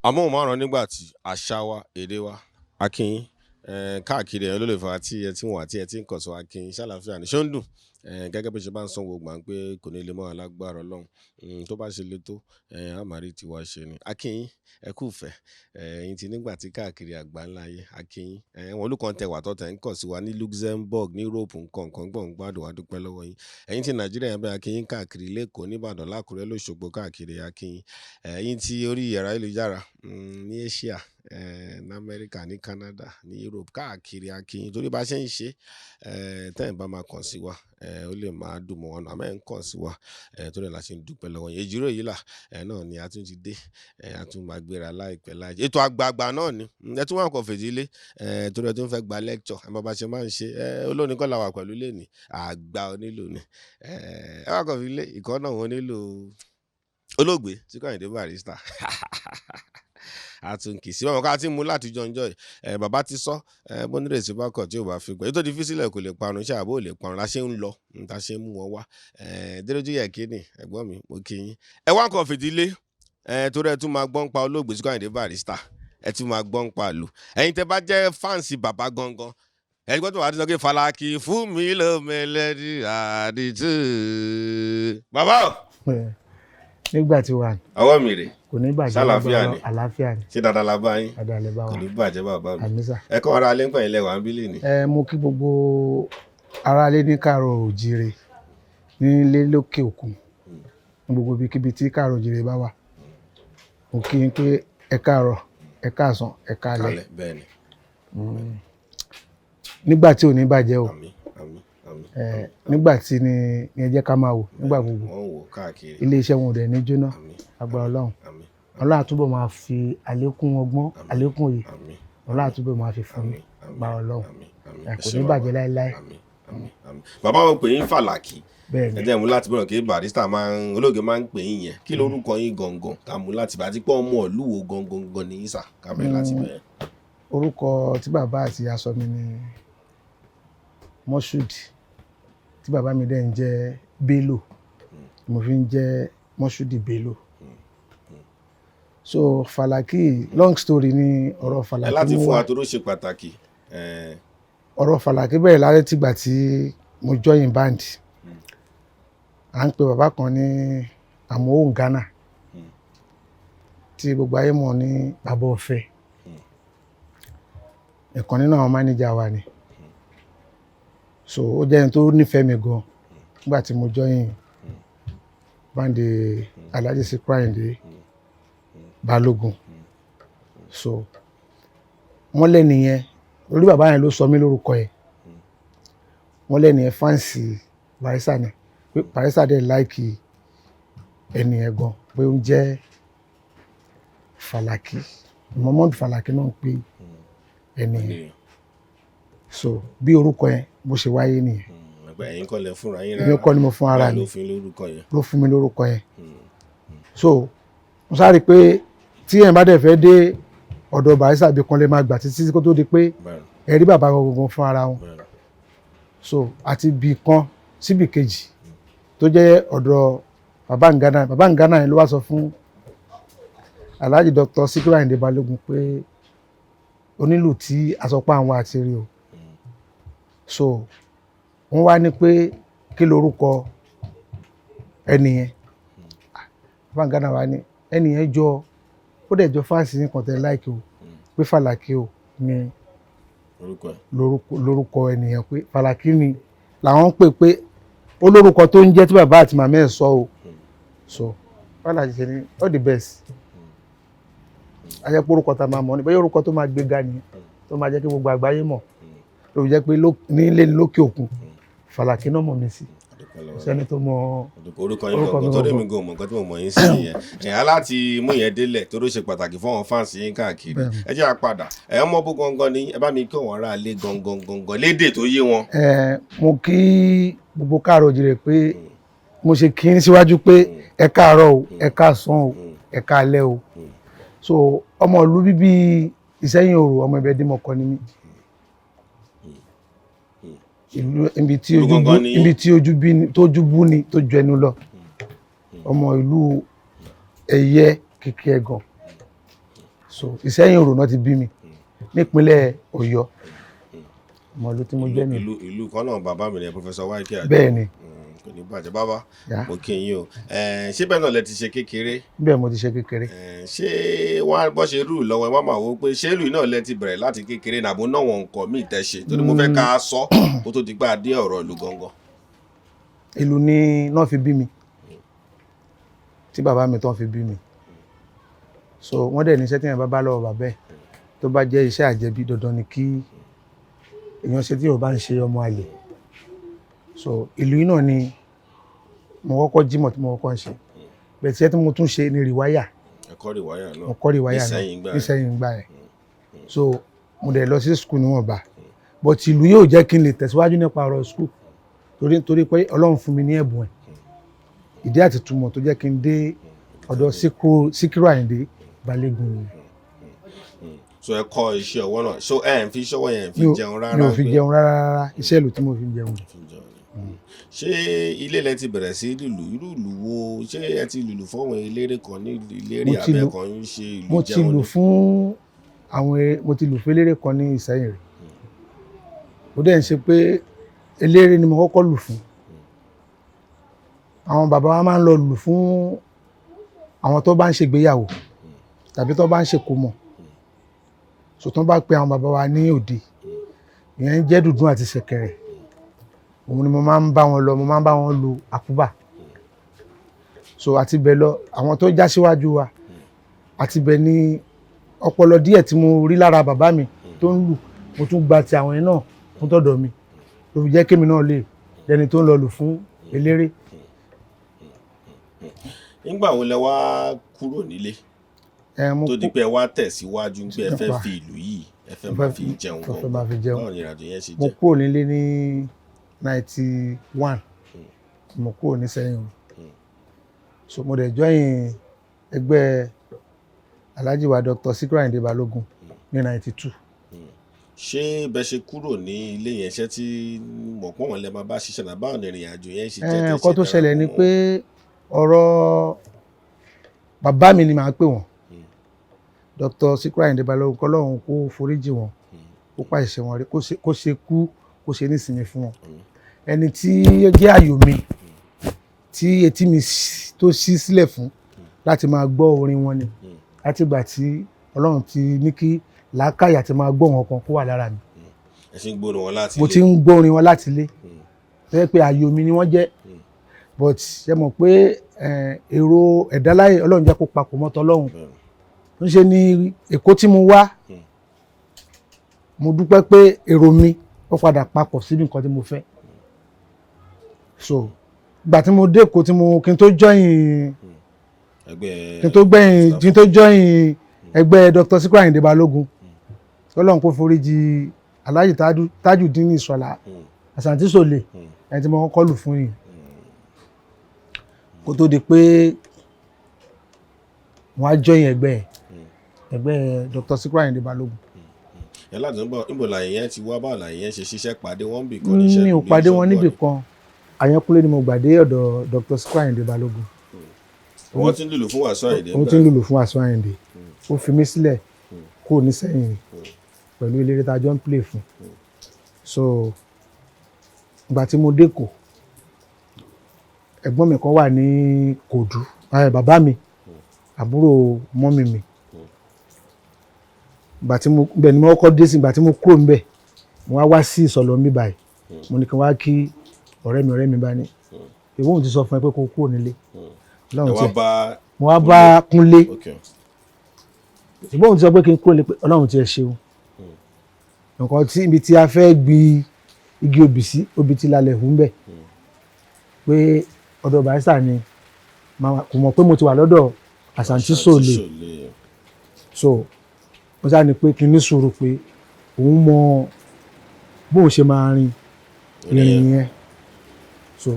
Amóhùnmáwòrán nígbà tí àṣà wa, èdè wa, a kí yín káàkiri. Ẹ̀yin olólùfẹ́ wa tí ẹ ti ń wò àti ẹ ti ń kàn sí wa, kí yín ṣàlàáfíà ní ṣó ń dùn. Gẹ́gẹ́ bí ṣe bá ń sanwó gbà ń pé kò ní lè mọ́ alágbára Ọlọ́run tó bá ṣe le tó, a máa rí tiwa ṣe ni. A kí yín, ẹ kú ìfẹ́ ẹ̀yin tí nígbà tí káàkiri àgbáńlá ayé, a kí yín. Wọn olùkọ́ tẹ wà tọ́tẹ̀ ń kàn sí wa ní Luxembourg, ní Europe, nǹkan nǹkan gbọ̀n gbádùn wa, dúpẹ́ lọ́wọ́ yín. Ẹ̀yin tí Nàìjíríà yẹn bẹ́ẹ̀, a kí yín káàkiri l'Ékòó, n'Ìbàdàn, l'Ákúrẹ́, l'Óṣogbo, káàkiri, a kí yín. Ẹ̀yin tí orí ẹ̀rọ ayélujára ní Asia, ní Amẹ́ríkà, ní Canada, ní Europe, káàkiri, a kí yín. Torí bá ṣe ń ṣe, tẹ́ ẹ̀ bá máa kàn sí wa, ó lè máa dùn mọ́ wa nù, àmọ́ ẹ̀ ń kàn sí wa, torí ẹ̀ la ṣe ń dúpẹ́ lọ́wọ́ yín. Èjìrò yìí là náà ni a tún ti dé, a tún máa gbéra láìpẹ́ láì. Ètò àgbààgbà náà ni ẹ tún wà kàn fèdílé, torí ẹ tún fẹ́ gba lecture. Ẹ mọ bá ṣe máa ń ṣe, olórin kọ́ la wà pẹ̀lú lẹ́ni àgbà onílù ni. Ẹ wà kàn fìdílé ìkọ́ náà wọn nílò olóògbé Síkírù Àyìndé Barrister àtúnkì sí wọn ká ti mú láti jọjọ ẹ. Bàbá ti sọ ẹ bónírèsí bá kọ tí ò bá fi gbọ́ èyí tó di fi sílẹ̀ kò lè parun, iṣẹ́ àbó ò lè parun la ṣe ń lọ ta ṣe ń mú wọn wá. Ẹ Dérójú Yẹ̀kínì, ẹ̀gbọ́n mi, mo kí yín. Ẹ wá nǹkan fìdílé ẹ torí ẹ tún máa gbọ́n pa olóògbé Síkírù Àyìndé Barrister, ẹ tún máa gbọ́n pa lù. Ẹ̀yin tẹ́ bá jẹ́ fans bàbá gangan, ẹ gbọ́dọ̀ wà á ti sọ pé Falaki fún mi ló mẹlẹ́dì àdìtú. Bàbá o. Nígbà tí wà. Ọwọ́ mi rè. Kò ní bàjẹ́. Ṣàlàáfíà lágbára. Ni? Àlàáfíà ni. Ṣé dáadáa la bá yín? Dáadáa lè bá Kò wa. ní bàjẹ́, bàbá mi. Àmín sà. Ẹ kọ́ ara alẹ́ ń pẹ̀yìn lẹ́wà ń bílẹ̀ ni. Ẹ mo kí gbogbo aráalé ní káàárọ̀ òjíire, nílé, lókè òkun, ní gbogbo ibikíbi tí káàárọ̀ òjíire bá wà. Mo kí yín pé ẹ káàárọ̀, ẹ káàsán, ẹ káalẹ́. Kálẹ̀ bẹ́ẹ̀ ni. Nígbà tí ò ní bàjẹ́ o. Àmín, àmín, àmín. Ẹ nígbà tí ni ẹ jẹ́ ká máa wò nígbà gbogbo. Wọ́n ń wò káàkiri. Ilé iṣẹ́ wọn ò dẹ̀ ní jóná. Àmín. Agbára Ọlọ́run. Àmín. Ọlọ́run á túbọ̀ máa fi àlékún ọgbọ́n, àlékún òye, Àmín. Ọlọ́run á túbọ̀ máa fi fún mi. Àmín, àmín. Agbára Ọlọ́run. Àmín, àmín. Ẹ Ẹ kò ṣé ní bàbá. bàjẹ́ láéláé. Àmín, àmín, àmín. Bàbá wọn pè yín Fàlàkì. Bẹ́ẹ̀ ni. Ẹ jẹ́ mú láti bọ̀rọ̀ kí Barrister máa ń olóògbé máa ń pè yín yẹn. Kí lorúkọ yín gangan ká mú láti bá àti pé ọmọ ìlú wo gangan gan ni yín sà? Ká bẹ̀rẹ̀ láti bẹ̀rẹ̀. Orúkọ tí bàbá àti ìyá sọ mi ni Moshood, tí bàbá mi dẹ̀ ń jẹ́ Bello, mo fi ń jẹ́ Moshood Bello. So Falaki, long story ni ọ̀rọ̀ Ẹ Falaki láti mú fún wá. wa toró ṣe pàtàkì. Ọ̀rọ̀ Falaki bẹ̀rẹ̀ lálẹ́ tìgbà tí mo join band. À ń pe bàbá kan ní Àmọ́ Ghana, tí gbogbo ayé mọ̀ ní Bàbá Ọ̀fẹ́. Ìkan nínú àwọn mánéjà wa ni. So ó jẹ́ ẹni tó nífẹ̀ẹ́ mi gan nígbà tí mo join band Alhaji Sikiru Ayinde Balógun. So wọ́n lẹ́nu yẹn orí bàbá yẹn ló sọ mí lórúkọ yẹn. Wọ́n lẹ́nu yẹn fans Barrister ni, pé Barrister dẹ̀ like ẹni yẹn gan, pé ó ń jẹ́ Falaki, Muhammad Falaki náà ń pè ẹni yẹn. So bí orúkọ yẹn bó ṣe wáyé nìyẹn. Ẹgbẹ́ ẹ̀yin kọ́ lẹ fúnra yín? Èmi kọ́ ni mo fún ara Báyìí mi. Ló fún yín lórúkọ yẹn. Ló fún mi lórúkọ yẹn. So mo sáré pé tí èèyàn bá dẹ̀ fẹ́ dé ọ̀dọ̀ Barrister bí kan lè máa gbà títí kó tó di pé ẹ rí bàbá gangan fún ara wọn. So àti ibì kan síbì kejì tó jẹ́ ọ̀dọ̀ Bàbá Ngana, Bàbá Ngana yẹn ló wá sọ fún Alhaji Dr. Sikiru Ayinde Balógun pé onílù tí asọpá àwọn àti rí o. So wọ́n wá ní pé kí lorúkọ ẹni yẹn? Bàbá Ngana wá ní ẹni yẹn jọ, ó dẹ̀ jọ fans ní kan tẹ́ like o, pé Falaki o ní Orúkọ ẹ̀. Lórúkọ ẹnìyẹn, pé Falaki ni làwọn ń pè, pé ó lórúkọ tó ń jẹ́ tí bàbá àti màmá ẹ̀ sọ o. So Falaki ṣe ní all the best, ajẹ́ pé orúkọ tá a máa mọ̀ ní bóyá orúkọ tó máa gbéga nìyẹn, tó máa jẹ́ kí gbogbo àgbáyé mọ̀, ló fi jẹ́ pé nílé ní lókè òkun, Falaki náà mọ̀ mí sí. Àdúpẹ́ Kò lọ́wọ́. sẹ́ni tó mọ Orúkọ yín orúkọ mi gangan torí gangan. mi gan mọ̀ nǹkan tí mo mọ̀ yín sí nìyẹn. Ẹ̀ aláti mú yẹn délẹ̀ torí ó ṣe pàtàkì fún àwọn fans yín káàkiri. Ẹ jẹ́ àpadà ẹ̀ ọmọ bó gangan ni ẹ bá mi kí àwọn ará ilé gangan gangan lédè tó yé wọn. Ẹ mo kí gbogbo káàárọ̀ òjìrè pé mo ṣe kí n síwájú pé ẹ káàárọ̀ o, ẹ káàsán o, ẹ káalẹ́ o. So ọmọ ìlú bíbí Ìsẹ́yìn Òrò, ọmọ ibẹ̀ dímọ̀kọ ni mí. Ìlú ibi tí Ìlú ojú bú gangan ni yín. Ibi tí ojú bí ni tójú bú ni tó ju ẹnu lọ, ọmọ ìlú ẹ̀yẹ kìkì ẹ̀gàn. So Ìsẹ́yìn Òrò náà ti bí mi nípínlẹ̀ Ọ̀yọ́, ọmọ ìlú tí mo jẹ́ nìyẹn. Ìlú kan náà bàbá mi ni Professor YK Àjàó. Bẹ́ẹ̀ ni. Kò ní bàjẹ́ bàbá. Yá. Mo kí yín o. Ṣé bẹ́ẹ̀ náà lẹ ti ṣe kékeré? Bẹ́ẹ̀, mo ti ṣe kékeré. Ṣé wọ́n bọ́ ṣe rú lọ́wọ́ ẹ wọ́n máa wò ó pé ṣé ìlú náà lẹ ti bẹ̀rẹ̀ láti kékeré nàbó náà wọn nǹkan míì tẹ́ ṣe, torí mo fẹ́ ká sọ kó tó di pé a dé ọ̀rọ̀ ìlú gangan. Ìlú ni náà fi bí mi, tí bàbá mi tán fi bí mi. So wọ́n dẹ̀ ní iṣẹ́ tí yẹn bá bá lọ́wọ́ bàbá ẹ̀, tó bá jẹ́ iṣẹ́ àjẹbí, dandan ni kí èèyàn ṣe tí yóò bá ń ṣe ọmọ àlè. So ìlú yìí náà ni mo kọ́kọ́ jímọ̀ tí mo kọ́kọ́ ń ṣe bẹ́ẹ̀. Tí iṣẹ́ tí mo tún ṣe ni rìwáyà. Ẹ̀kọ́ rìwáyà náà. Mo kọ́ rìwáyà náà. Nísẹ̀yìn gbà yẹn. Nísẹ̀yìn gbà yẹn. So mo dẹ̀ lọ sí school níwọ̀nba, but ìlú yóò jẹ́ kí n lè tẹ̀síwájú nípa ọ̀rọ̀ school, torí pé Ọlọ́run fún mi ní ẹ̀bùn ẹ̀. Ìdí àti túmọ̀ tó jẹ́ kí n dé ọ̀dọ̀ Síkírù Àyìndé Balógun nìyẹn. So ẹ kọ́ iṣẹ́ ọwọ́ náà, so ẹ ń fi iṣẹ́ ọwọ́ yẹn fi Mi ò jẹun rárá? Mi ò fi pé- jẹun rárá rárá. Iṣẹ́ ìlú tí mo fi jẹun. Fi jẹun ni. Ṣé ilé lẹ ti bẹ̀rẹ̀ sí lùlù? Irú ìlú wo? Ṣé ẹ ti lùlù fọ́wọn eléré kan ní eléré Mo ti abẹ́ lù- kan ń ṣe ìlú Mo ti jẹun lù ni? fún àwọn mo ti lù fún eléré kan ní Ìsẹ́yìn rẹ̀. Ó dẹ̀ ń ṣe pé eléré ni mo kọ́kọ́ lù fún. Àwọn bàbá wa máa ń lọ lù fún àwọn tó bá ń ṣègbéyàwó tàbí tó bá ń ṣèkómọ. So tó bá pe àwọn bàbá wa ní òde, ìyẹn ń jẹ́ dùndún àti ṣẹ̀kẹ̀rẹ̀, òun ni mo máa ń bá wọn lọ. Mo máa ń bá wọn lu àkúbà. So àti bẹ́ẹ̀ lọ, àwọn tó já síwájú wa, àti bẹ́ẹ̀ ni ọpọlọ díẹ̀ tí mo rí lára bàbá mi tó ń lù, mo tún gba ti àwọn yẹn náà fún tọ̀dọ̀ mi, ló fi jẹ́ kémi náà lè lẹni tó ń lọ lù fún eléré. Nígbà wo lẹ wá kúrò nílé Ẹ mo tó di kú pé ẹ wá tẹ̀síwájú pé ẹ fẹ́ Nípa- fi ìlú yìí, ẹ fẹ́ Mo máa fẹ́- fi jẹun mo fẹ́ gangan? máa fi jẹun. Báwo ni ìrìnàjò yẹn ṣe Mo jẹ́? kúrò nílé ní 91. Mo kúrò ní Sẹ́yìn o. So mo dẹ̀ join ẹgbẹ́ Alhaji wa Dr. Sikiru Ayinde Balogun ní 92. Ṣé bẹ ṣe kúrò ní ilé yẹn, ṣé tí mọ̀ pọ́n wọn lẹ máa bá ṣiṣẹ́ náà, báwo ni ìrìn àjò yẹn ṣe jẹ́ tẹ́ Nǹkan ṣe tó ṣẹlẹ̀ ni darapọ̀ mọ́? Pé ọ̀rọ̀ bàbá mi ni màá pè wọ́n, Dr. Sikiru Ayinde Balogun, kọ́lọ́hún kó foríjì wọn, kó pàṣẹ wọn rí, kó ṣe kú, kó ṣe nísinmi fún wọn. Ẹni tí ó jẹ́ àyò mi, tí etí mi tó ṣí sílẹ̀ fún láti máa gbọ́ orin wọn ni látìgbà tí Ọlọ́run ti ní kí làákàyà ti máa gbọ́ wọn kan kó wà lára mi. Ẹ ṣe ń gbóná wọn láti Mo ilé. ti ń gbọ́ orin wọn láti ilé, tó jẹ́ pé àyò mi ni wọ́n jẹ́. But ṣe mọ̀ pé èrò ẹ̀dá láyè, Ọlọ́run jẹ́ kó papọ̀ mọ́ tọlọ́run. Ń ṣe ní Èkó tí mo wá, mo dúpẹ́ pé èrò mi ó padà papọ̀ síbi nǹkan tí mo fẹ́. So ìgbà tí mo dé Èkó, tí mo kí n tó join Ẹgbẹ́ kí n tó gbẹ̀yìn, kí n tó join ẹgbẹ́ Dr. Sikiru Ayinde Balogun, Ọlọ́run kó foríjì Alhaji Tajudeen Ìṣọ̀lá Àsàntí Sòlè, ẹni tí mo kọ́kọ́ lù fún yìí, kó tó di pé wọ́n á join ẹgbẹ́ Dr. Sikiru Ayinde Balogun. Ẹ láti ń bọ̀, níbo làyè yẹn ti wá? Báwo làyè yẹn ṣe ṣiṣẹ́? Pàdé wọn bì kan níṣẹ́? Mi ò pàdé wọn níbì kan. Àyànkúnlé ni mo gbà dé ọ̀dọ̀ Dr. Sikiru Ayinde Balogun. Wọ́n ti ń lùlù fún Wàsíù Àyìndé? Òun ti ń lùlù fún Wàsíù Àyìndé. Ó fi mí sílẹ̀ kúrò nísẹ̀yìn pẹ̀lú eléré tá a jọ ń play fún. So ìgbà tí mo dé Èkó, ẹ̀gbọ́n mi kan wà ní Kòdú, bàbá mi, àbúrò mummy mi. Ìgbà tí mo bẹ̀ ni mo kọ́kọ́ dé sí. Ìgbà tí mo kúrò níbẹ̀, mo wá wá sí Ìsọ̀lọ̀ mi báyìí. Mo ní kí n wá kí ọ̀rẹ́ mi. Ọ̀rẹ́ mi bá ní ìwọ òun ti sọ fún ẹ pé kó kúrò nílé. Ẹ Ọlọ́run wá tiẹ̀ bá mo wá bá Kúnlé. Ṣùgbọ́n òun ti sọ pé kí n kúrò nílé, pé Ọlọ́run tiẹ̀ ṣeun, nǹkan tí ibi tí a fẹ́ gbin igi obì sí, obì ti lalẹ̀ hù ń bẹ̀, pé ọ̀dọ̀ Barrister ni kò mọ̀ pé mo ti wà lọ́dọ̀ Àsàntí Sòlè. So mo sá ní pé kí n ní sùúrù, pé òun mọ bóun ṣe máa rin ìrìn yẹn. So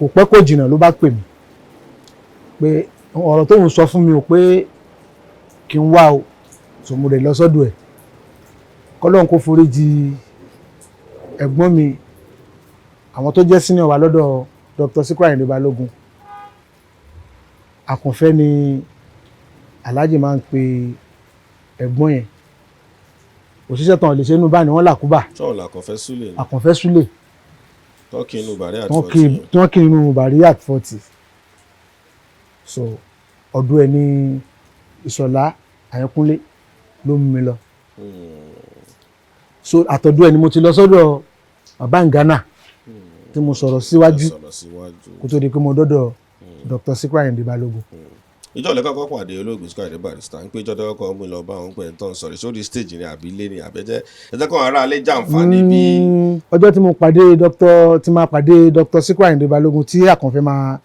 kò pẹ́ kò jìnnà ló bá pè mí pé ọ̀rọ̀ tóun sọ fún mi ò pé kí n wá o. So mo lè lọ sọ́dọ̀ ẹ̀. Kọ́lọ́n kó foríjì ẹ̀gbọ́n mi, àwọn tó jẹ́ senior wa lọ́dọ̀ Dr. Sikiru Ayinde Balogun, Àkànfẹ́ ni. Alhaji máa ń pe ẹ̀gbọ́n yẹn, òṣìṣẹ́ tán lè ṣe inú báyìí wọ́n làkúbà. Sọ̀rọ̀ làkànfẹ́ Súlè ni? Àkànfẹ́ Súlè. Tọ́kì inú bàrí àti wọ́n 40 kí yẹn. Tí wọ́n kí inú bàrí at 40. So ọdún ẹ̀ ní Ìṣọ̀lá Àyànkúnlé ló mú mi lọ. So àtọ̀dún ẹ̀ ni mo ti lọ sọ́dọ̀ bàbá Ngana tí mo sọ̀rọ̀ síwájú. Ẹ sọ̀rọ̀ síwájú. Kó tó di pé mo dọ́dọ̀ Dr. Sikiru Ayinde Balogun. Ìjọ lẹ kọ́kọ́ pàdé olóògbé Sikiru Ayinde Barrister, ń pé ìjọ tó kọ́kọ́ mú lọ bá òun pẹ̀ tó ń sọ̀rọ̀ sórí stage ni àbí ilé ni àbẹ́jẹ́ ẹ̀jẹ̀ kan ará alẹ́ jàǹfààní bí. Ọjọ́ tí mo pàdé Dr. tí máa pàdé Dr. Sikiru Ayinde Balogun, tí Àkànfẹ́ máa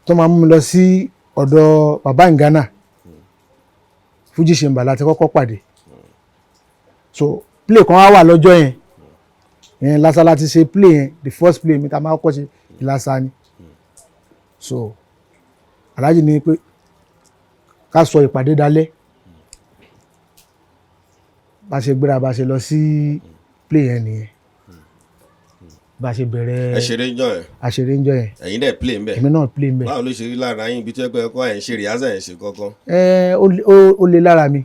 tó máa mú mi lọ sí ọ̀dọ̀ bàbá Ngana, Fuji Chamber láti kọ́kọ́ pàdé. So play kan wá wà lọ́jọ́ yẹn yẹn, Lasa láti ṣe play yẹn. The first play mi ta máa kọ́kọ́ ṣe, Ìlàsà ni. So Alhaji ní pé ká sọ ìpàdé dalẹ̀. Bá ṣe gbéra, bá ṣe lọ sí play yẹn nìyẹn, bá ṣe bẹ̀rẹ̀. Ẹ ṣeré ń jọ yẹn? Àṣeré ń jọ yẹn. Ẹ̀yin dẹ̀ play ń bẹ̀? Èmi náà play ń bẹ̀. Báwo ló ṣe rí lára yín, ibi tí ẹ pé ẹkọ ẹ̀ ń ṣe rìhásà, ẹ̀ ń ṣe kankan? Ẹ ó le lára mi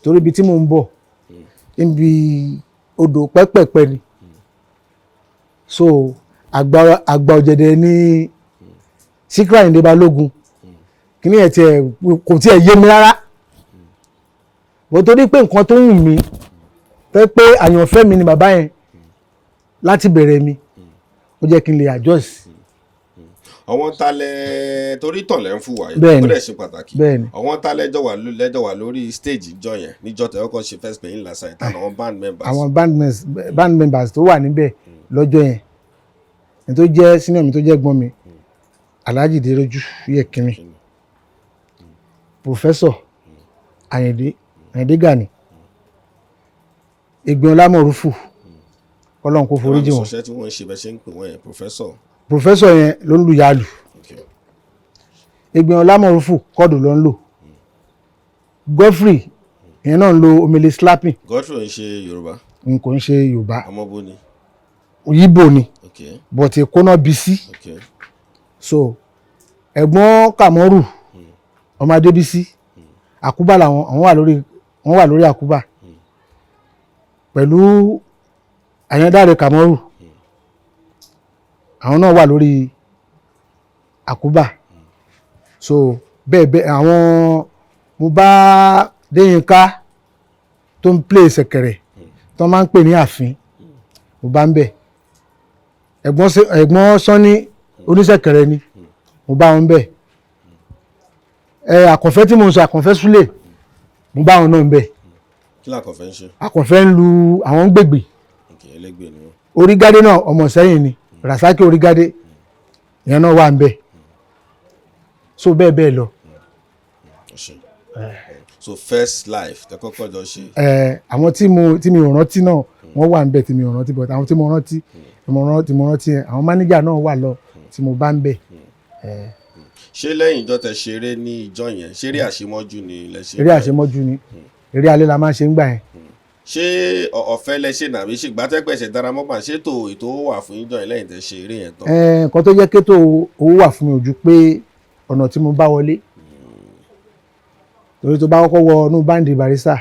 torí ibi tí mò ń bọ̀, níbi odò pẹ́pẹ̀pẹ́ ni. So àgbà ọ̀jẹ̀dẹ̀ ní Síkírù Àyìndé Balógun. Kíní ẹ̀ tiẹ̀ kò tiẹ̀ yé mi rárá bó, torí pé nǹkan tó wù mí tẹ́ pé àyànfẹ́ mi ni bàbá yẹn láti bẹ̀rẹ̀ mi, ó jẹ́ kí n lè adjust. Àwọn talẹ̀ torí tàn lẹ́ ń fún wa yìí. Bẹ́ẹ̀ni. Ó dẹ̀ ṣe pàtàkì. Bẹ́ẹ̀ni. Àwọn talẹ̀ lẹ́jọ́ wà lórí stage ìjọ yẹn níjọ́ tẹ́ kọ́kọ́ ṣe first play ńlá sáyẹn, tàbí àwọn band members? Àwọn band members tó wà níbẹ̀ lọ́jọ́ yẹn, ẹni tó jẹ́ senior mi, tó jẹ́ ẹ̀gbọ́n mi, Alhaji Deroju Yekini, Professor Ayinde, Ayinde Gani, Ẹ̀gbọ́n Mọ̀rúfù, Ọlọ́run kó foríjì wọn. Sọṣẹ́ tí wọ́n ń ṣe bẹ́ẹ̀ ṣe ń pè wọ́n yẹn, professor? Professor yẹn ló ń lu yàlù. Ẹ̀gbọ́n Mọ̀rúfù, kọ́ọ̀dù ló ń lò. Godfrey yẹn náà ń lo omele slapping. Godfrey ń ṣe Yorùbá? N kò ń ṣe Yorùbá. Ọmọ bó ni? Yíbò ni, but Èkó náà bí sí. So ẹ̀gbọ́n Kàmọ́rù, ọmọ Adébísí, àkúbà làwọn, àwọn wà lórí, wọ́n wà lórí àkúbà pẹ̀lú Àyàndáre Kàmọ́rù. Àwọn náà wà lórí àkúbà. So bẹ́ẹ̀ bẹ́ẹ̀, àwọn mo bá Déyínká tó ń play ṣẹ̀kẹ̀rẹ̀ tó máa ń pè ní ààfin, mo bá ń bẹ̀. Ẹ̀gbọ́n Sanni oníṣẹ̀kẹ̀rẹ̀ ni, mo bá wọn bẹ̀. Ẹ Àkànfẹ́ tí mo ń sọ, Àkànfẹ́ Súlè, mo bá wọn náà ń bẹ̀. Kí làkànfẹ́ ń ṣe? Àkànfẹ́ ń lu àwọn gbègbè. Ok, ẹlẹgbẹ́ ni wọ́n. Orígádé náà, ọmọ sẹ́yìn ni Rasaki Orígádé, ìyẹn náà wà ń bẹ̀. So bẹ́ẹ̀ bẹ́ẹ̀ lọ. Ẹ ṣé. So first live tẹ́ kọ́kọ́ jọ ṣe? Ẹ àwọn tí mi ò rántí náà, wọ́n wà ń bẹ̀ tí mi ò rántí, but àwọn tí mo rántí, tí mo rántí yẹn, àwọn mánéjà náà wà lọ tí mo bá ń bẹ̀. Ṣé lẹ́yìn ìjọ tẹ́ ṣeré ní ìjọ yẹn, ṣeré àṣemọ́jú ni lẹ ṣe? Eré àṣemọ́jú ni, eré alẹ́ la máa ń ṣe ń gbà yẹn. Ṣé ọ̀fẹ́ lẹ ṣe nàbí ṣe gbàtẹ́pẹ̀ṣẹ̀ dáramọ́ ṣètò ètò wà fún ìjọ yẹn lẹ́yìn tẹ́ ṣe eré yẹn tán? Ẹ nǹkan tó jẹ́ kétò owó wà fún mi ò ju pé ọ̀nà tí mo bá wọlé, torí tó bá kọ́kọ́ wọ inú band Barrister,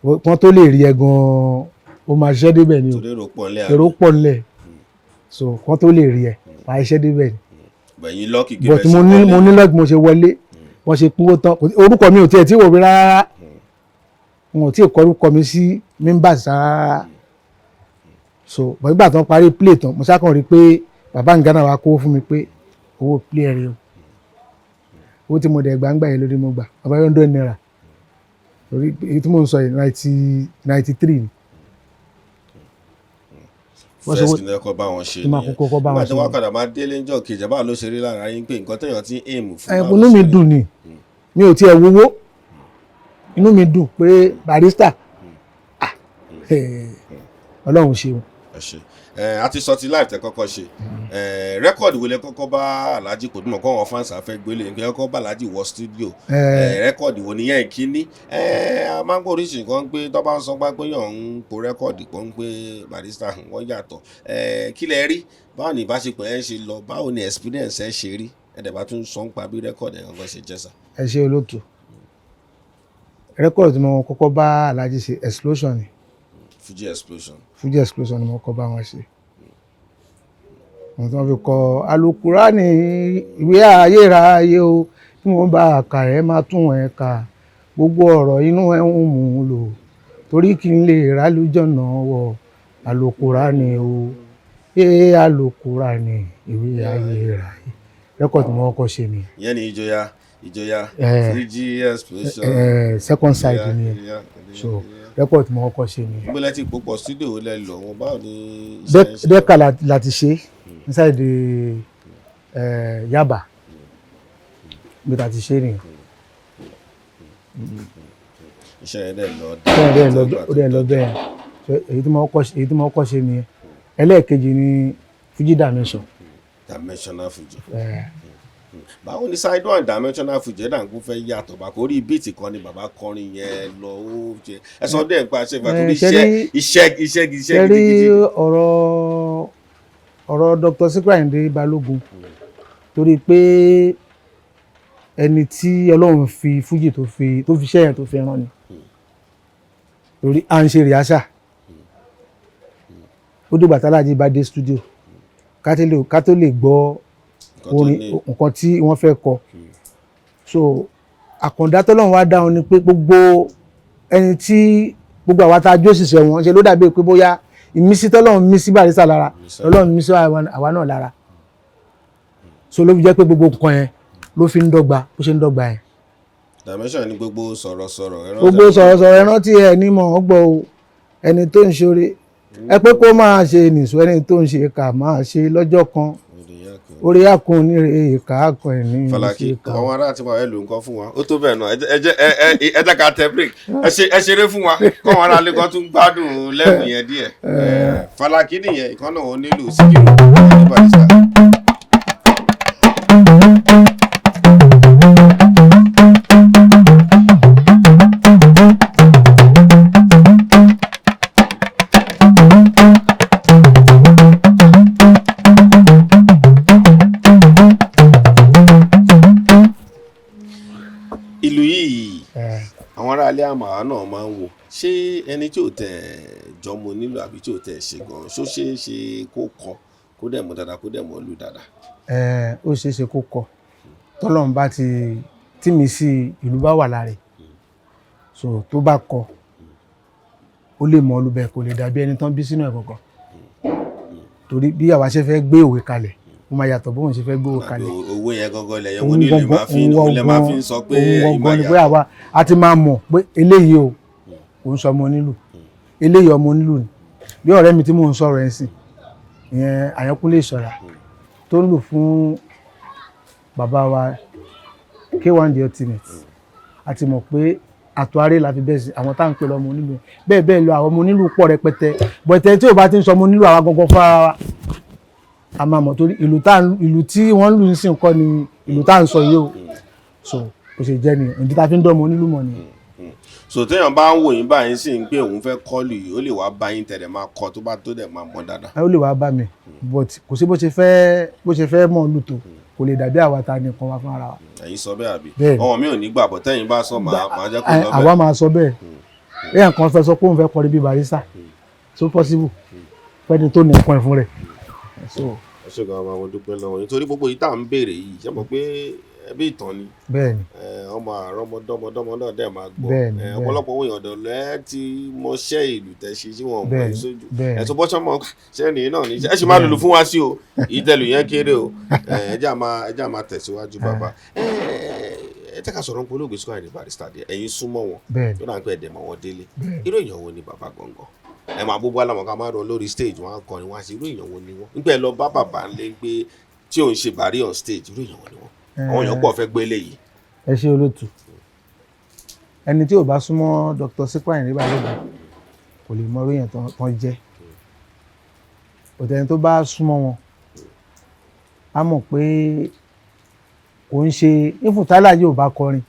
wọ́n tó lè rí ẹ gan-an, ó máa ṣiṣẹ́ débẹ̀ ni o. Torí èrò pọ̀ nílẹ̀? Èrò pọ̀ nílẹ̀, so kán tó lè rí ẹ, wàá ṣiṣẹ́ débẹ̀ ni. Gbẹ̀yìn lọ́ọ̀kì. But mo ní luck, mo ṣe wọlé, wọ́n ṣe pínwó tán, orúkọ mi ò tiẹ̀ tí wò mí rárá, wọn ò tí ì kọ orúkọ mi sí members rárá. So but nígbà tán parí play tán, mo ṣàkàn rí i pé bàbá Ngana wa kó fún mi pé owó play rẹ o. Owó tí mo dẹ̀ gbà ń gbà yẹn lórí, mo gbà bàbá ₦100, torí èyí tí mò ń sọ yìí, 1993 ni. Wọ́n ṣe First ní ẹ̀kọ́ bá wọn ṣe tí máa kọ́kọ́ bá wọn nígbà tí ṣe. wọ́n padà máa délé ńjọ́ kejì, báwo ló ṣe rí lára yín pé nǹkan téèyàn ti ń aim fún? Ẹ Báwo ló inú ṣe mi rí? dùn ni, mi ò tiẹ̀ wowó, inú mi dùn pé Barrister, ah, Ọlọ́run ṣeun. Ẹ ṣe. Ẹ a ti sọ ti live tẹ kọ́kọ́ ṣe. Ẹ record wo lẹ kọ́kọ́ bá Alhaji? Kò dùn mọ́ kọ́ wọn fans afẹ́ gbélé nǹkan kọ́kọ́ bá Alhaji wọ studio. Ẹ record wo nìyẹn ìkíní? Ẹ a máa ń gbọ́ oríṣi nǹkan pé tó bá ń sọ pé yàn ń po record pọ̀ ń pé Barrister wọ́n yàtọ̀. Ẹ kí lẹ rí? Báwo ni ìbáṣepọ̀ ẹ ṣe lọ? Báwo ni experience ẹ ṣe rí? Ẹ dẹ̀ bá tún sọ ń pa bí record ẹ̀ gangan ṣe jẹ́ sà. Ẹ ṣe olóòtú. Record tí mo kọ́kọ́ bá Alhaji ṣe, Explosion ni. Fuji Explosion. Fuji Explosion ni mo kọ́ bá wọn ṣe. Wọ́n tí wọ́n fi kọ Alukurani, ìwé ayérayé o, tí wọ́n bá kà ẹ́ máa tún ẹ̀ kà, gbogbo ọ̀rọ̀ inú ẹ̀ ń mú un lò torí kí n lè rálùjọ̀nà wọ̀. Alukurani o, ee Alukurani, ìwé ayérayé. Record tí mo kọ́kọ́ ṣe nìyẹn. Ìyẹn ni ìjọya ìjọya Fuji Explosion. Second side nìyẹn. So record tí mo kọ́kọ́ ṣe nìyẹn. Níbo lẹ ti pòpọ̀, studio lẹ lọ wọn, báwo ni iṣẹ́ ń ṣe? Dẹ́ka la ti ṣe inside the Yaba bí ta ti ṣe nìyẹn. Iṣẹ́ yẹn dẹ̀ lọ. Iṣẹ́ yẹn dẹ̀ lọ, ó dẹ̀ lọ bẹ́ẹ̀. So èyí tí mo kọ́kọ́ ṣe nìyẹn. Ẹlẹ́ẹ̀kejì ni Fuji Dimension. Dimensional Fuji. Báwo ni side one Dimensional Fuji ẹ̀dá nǹkó fẹ́ yàtọ̀ bá kò rí beat kan ni bàbá kọrin yẹn lọ, ó ṣe ẹ sọ dẹ́ nípa ṣe ìgbà tó ní iṣẹ́ iṣẹ́ iṣẹ́ iṣẹ́ Ṣe rí gidigidi. ọ̀rọ̀ Dr. Sikiru Ayinde Balógun, torí pé ẹni tí Ọlọ́run fi Fuji tó fi iṣẹ́ yẹn tó fi rán ni, torí à ń ṣe rehearsal, ó dìgbà tálájì bá dé studio ká tó lè gbọ́ Nǹkan tó orin, ní. nǹkan tí wọ́n fẹ́ kọ. So àkàndá tọ́lọ́run wá dáhùn ni pé gbogbo ẹni tí gbogbo àwa tá a jó ṣiṣẹ́ wọn ṣe ló dàbí pé bóyá ìmísí tọ́lọ́run mí sí Barrister lára, Ọlọ́run mí sí àwa náà lára. So ló fi jẹ́ pé gbogbo nǹkan yẹn ló fi ń dọ́gba bó ṣe ń dọ́gba yẹn. Dimension ni gbogbo sọ̀rọ̀sọ̀rọ̀ ẹran. Gbogbo sọ̀rọ̀sọ̀rọ̀, ẹ rántí ẹ ní mọ̀ ọ́ gbọ́ o, ẹni tó ń ṣoore ẹ pé kó máa ṣe nìṣó, ẹni tó ń ṣe kà máa ṣe lọ́jọ́ kan, orí àkùn onírè ìkà àkùn ẹ̀ ní Falaki ṣe kà. Àwọn ará àti wàá lò nǹkan fún wa, ó tó bẹ́ẹ̀ náà. Ẹ jẹ́ ká tẹ break, ẹ ṣeré fún wa kọ́ àwọn ará ilé kan tún gbádùn lẹ́bùn yẹn díẹ̀. Falaki nìyẹn, ìkan náà ó nílò Síkírù ní Barrister. Ìlú yìí, àwọn aráalé àmàwá náà máa ń wò, ṣé ẹni tí ò tẹ̀ jọmọ nílò àbí tí ò tẹ̀ ṣe gan, ṣó ṣeé ṣe kó kọ, kó dẹ̀ mọ̀ dáadáa, kó dẹ̀ mọ̀ lù dáadáa? Ẹ, ó ṣeé ṣe kó kọ tọ́lọ́run bá ti tí mi sí ìlú bá wà lára ẹ̀. So tó bá kọ, ó lè mọ olùbẹ̀, kò lè dàbí ẹni tán bí sínú ẹ̀ kankan, torí bí àwa ṣe fẹ́ gbé òwe kalẹ̀, ó máa yàtọ̀ bóun ṣe fẹ́ gbé òwe kalẹ̀. Owó yẹn gangan lẹ̀yẹ̀ Òun wọn nílò máa fi òun lẹ máa fi ń sọ pé òun ẹ̀yin máa gangan ni pé yàtọ̀. àwa a ti máa mọ̀ pé eléyìí o, kò ń sọ ọmọ onílù, eléyìí ọmọ onílù ni. Bí ọ̀rẹ́ mi tí mò ń sọ̀rọ̀ ẹ̀ sìn ìyẹn, Àyànkúnlé Ìṣọ̀lá, tó ń lù fún bàbá wa K1 The Ultimate, a ti mọ̀ pé àtọ̀ aré la fi bẹ́ẹ̀ sí àwọn tá à ń pè lọ́mọ onílù yẹn. Bẹ́ẹ̀ bẹ́ẹ̀ lọ, àwọn ọmọ onílù pọ̀ rẹpẹtẹ, bọ̀tẹ́ tí ò bá ti ń sọ ọmọ onílù, àwa gangan fúnra wa a máa mọ̀, torí ìlú tí wọ́n ń lù ń sìn kọ́ ni ìlú tá à ń sọ yìí o. So kò ṣe jẹ́ nìyẹn, ìdí tá a fi ń dán ọmọ onílù mọ̀ nìyẹn. So téèyàn bá ń wò yín báyìí sì ń pé òun fẹ́ kọ́ọ̀lù yìí, ó lè wá bá yín tẹ̀lé máa kọ́, tó bá tó dẹ̀ máa mọ̀ dáadáa. Ó lè wá bá mi, but kò sí bó ṣe fẹ́ mọ̀ lù tó, kò lè dàbí àwa ta nìkan wá fún ara wa. Ẹ̀yin sọ bẹ́ẹ̀ àbí? Bẹ́ẹ̀ni. Ọmọ mi ò ní gbà bọ̀, tẹ́yìn bá sọ màá jẹ́ kó lọ Àwa bẹ́ẹ̀. máa sọ bẹ́ẹ̀. Èèyàn kan fẹ́ sọ pé òun fẹ́ kọrin bíi Barrister, so possible fẹ́ni tó ní nǹkan ẹ̀ fún rẹ̀ so. Ẹ ṣe gan, àwọn dúpẹ́ lọ́wọ́ yín torí gbogbo yìí tá à ń béèrè yìí, ṣé mo pé ẹbí ìtàn ni? Bẹ́ẹ̀ ni. Ọmọ àrọ́mọdọ́mọdọ́mọ náà dẹ̀ máa gbọ́. Bẹ́ẹ̀ni, bẹ́ẹ̀ni. Ọ̀pọ̀lọpọ̀ òun ọ̀dọ̀ lẹ́ ti mọṣẹ́ ìlú tẹ̀ ṣe tí wọ́n mọ̀ Bẹ́ẹ̀ni, ẹ́ sójú bẹ́ẹ̀ni. ẹ̀ tó bọ́ṣọ́ mọ́ ṣẹ́ni náà ní ẹ ṣì máa lùlù fún wa sí o, ìtẹ̀lù yẹn kéré o. Ẹ jẹ́ à máa tẹ̀síwájú bàbá. Ẹ jẹ́ ká sọ̀rọ̀ nípa olóògbé Sikiru Ayinde Barrister díẹ̀. Ẹ̀yin súnmọ́ wọn tó náà ń pẹ́ ẹ̀dẹ̀ mọ́ wọn délé. Irú èèyàn wo ni bàbá gangan? Ẹ máa gbogbo alámọ̀ ká máa rọ lórí stage, wọn á kọrin wọn á ṣe. Irú èèyàn wo ni wọ́n nígbà ẹ lọ bá bàbá ńlé pé tí òun ṣe bàrí on stage, irú èèyàn wo ni wọ́n? Àwọn èèyàn pọ̀ fẹ́ gbé léyìí. Ẹ ṣe olóòtú. Ẹni tí ò bá súnmọ́ Dr. Sikiru Ayinde Balógun kò lè mọ irú èèyàn tán jẹ́. Òtẹ́ni tó bá súnmọ́ wọn á mọ̀ pé kò ń ṣe ìfúntálà yóò bá kọrin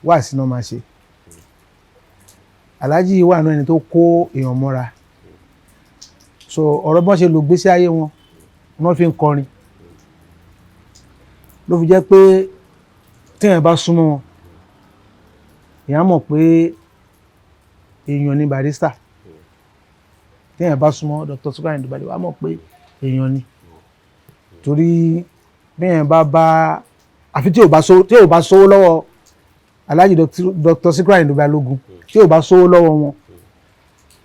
wá sínú máa ṣe. Aláàjì wà nínú ẹni tó kó èèyàn mọ́ra. So ọ̀rọ̀ bọ́n ṣe lò gbésí ayé wọn, wọ́n fi ń kọrin. Ló fi jẹ́ pé téèyàn bá súnmọ́ wọn, èèyàn mọ̀ pé èèyàn ni Barrister. Téèyàn bá súnmọ́ Dr. Sikiru Ayinde Balogun, wàá mọ̀ pé èèyàn ni, torí béèyàn bá bá àfi tí ò bá sówó lọ́wọ́ Alhaji Dr. Sikiru Ayinde Balogun, tí ò bá sówó lọ́wọ́ wọn,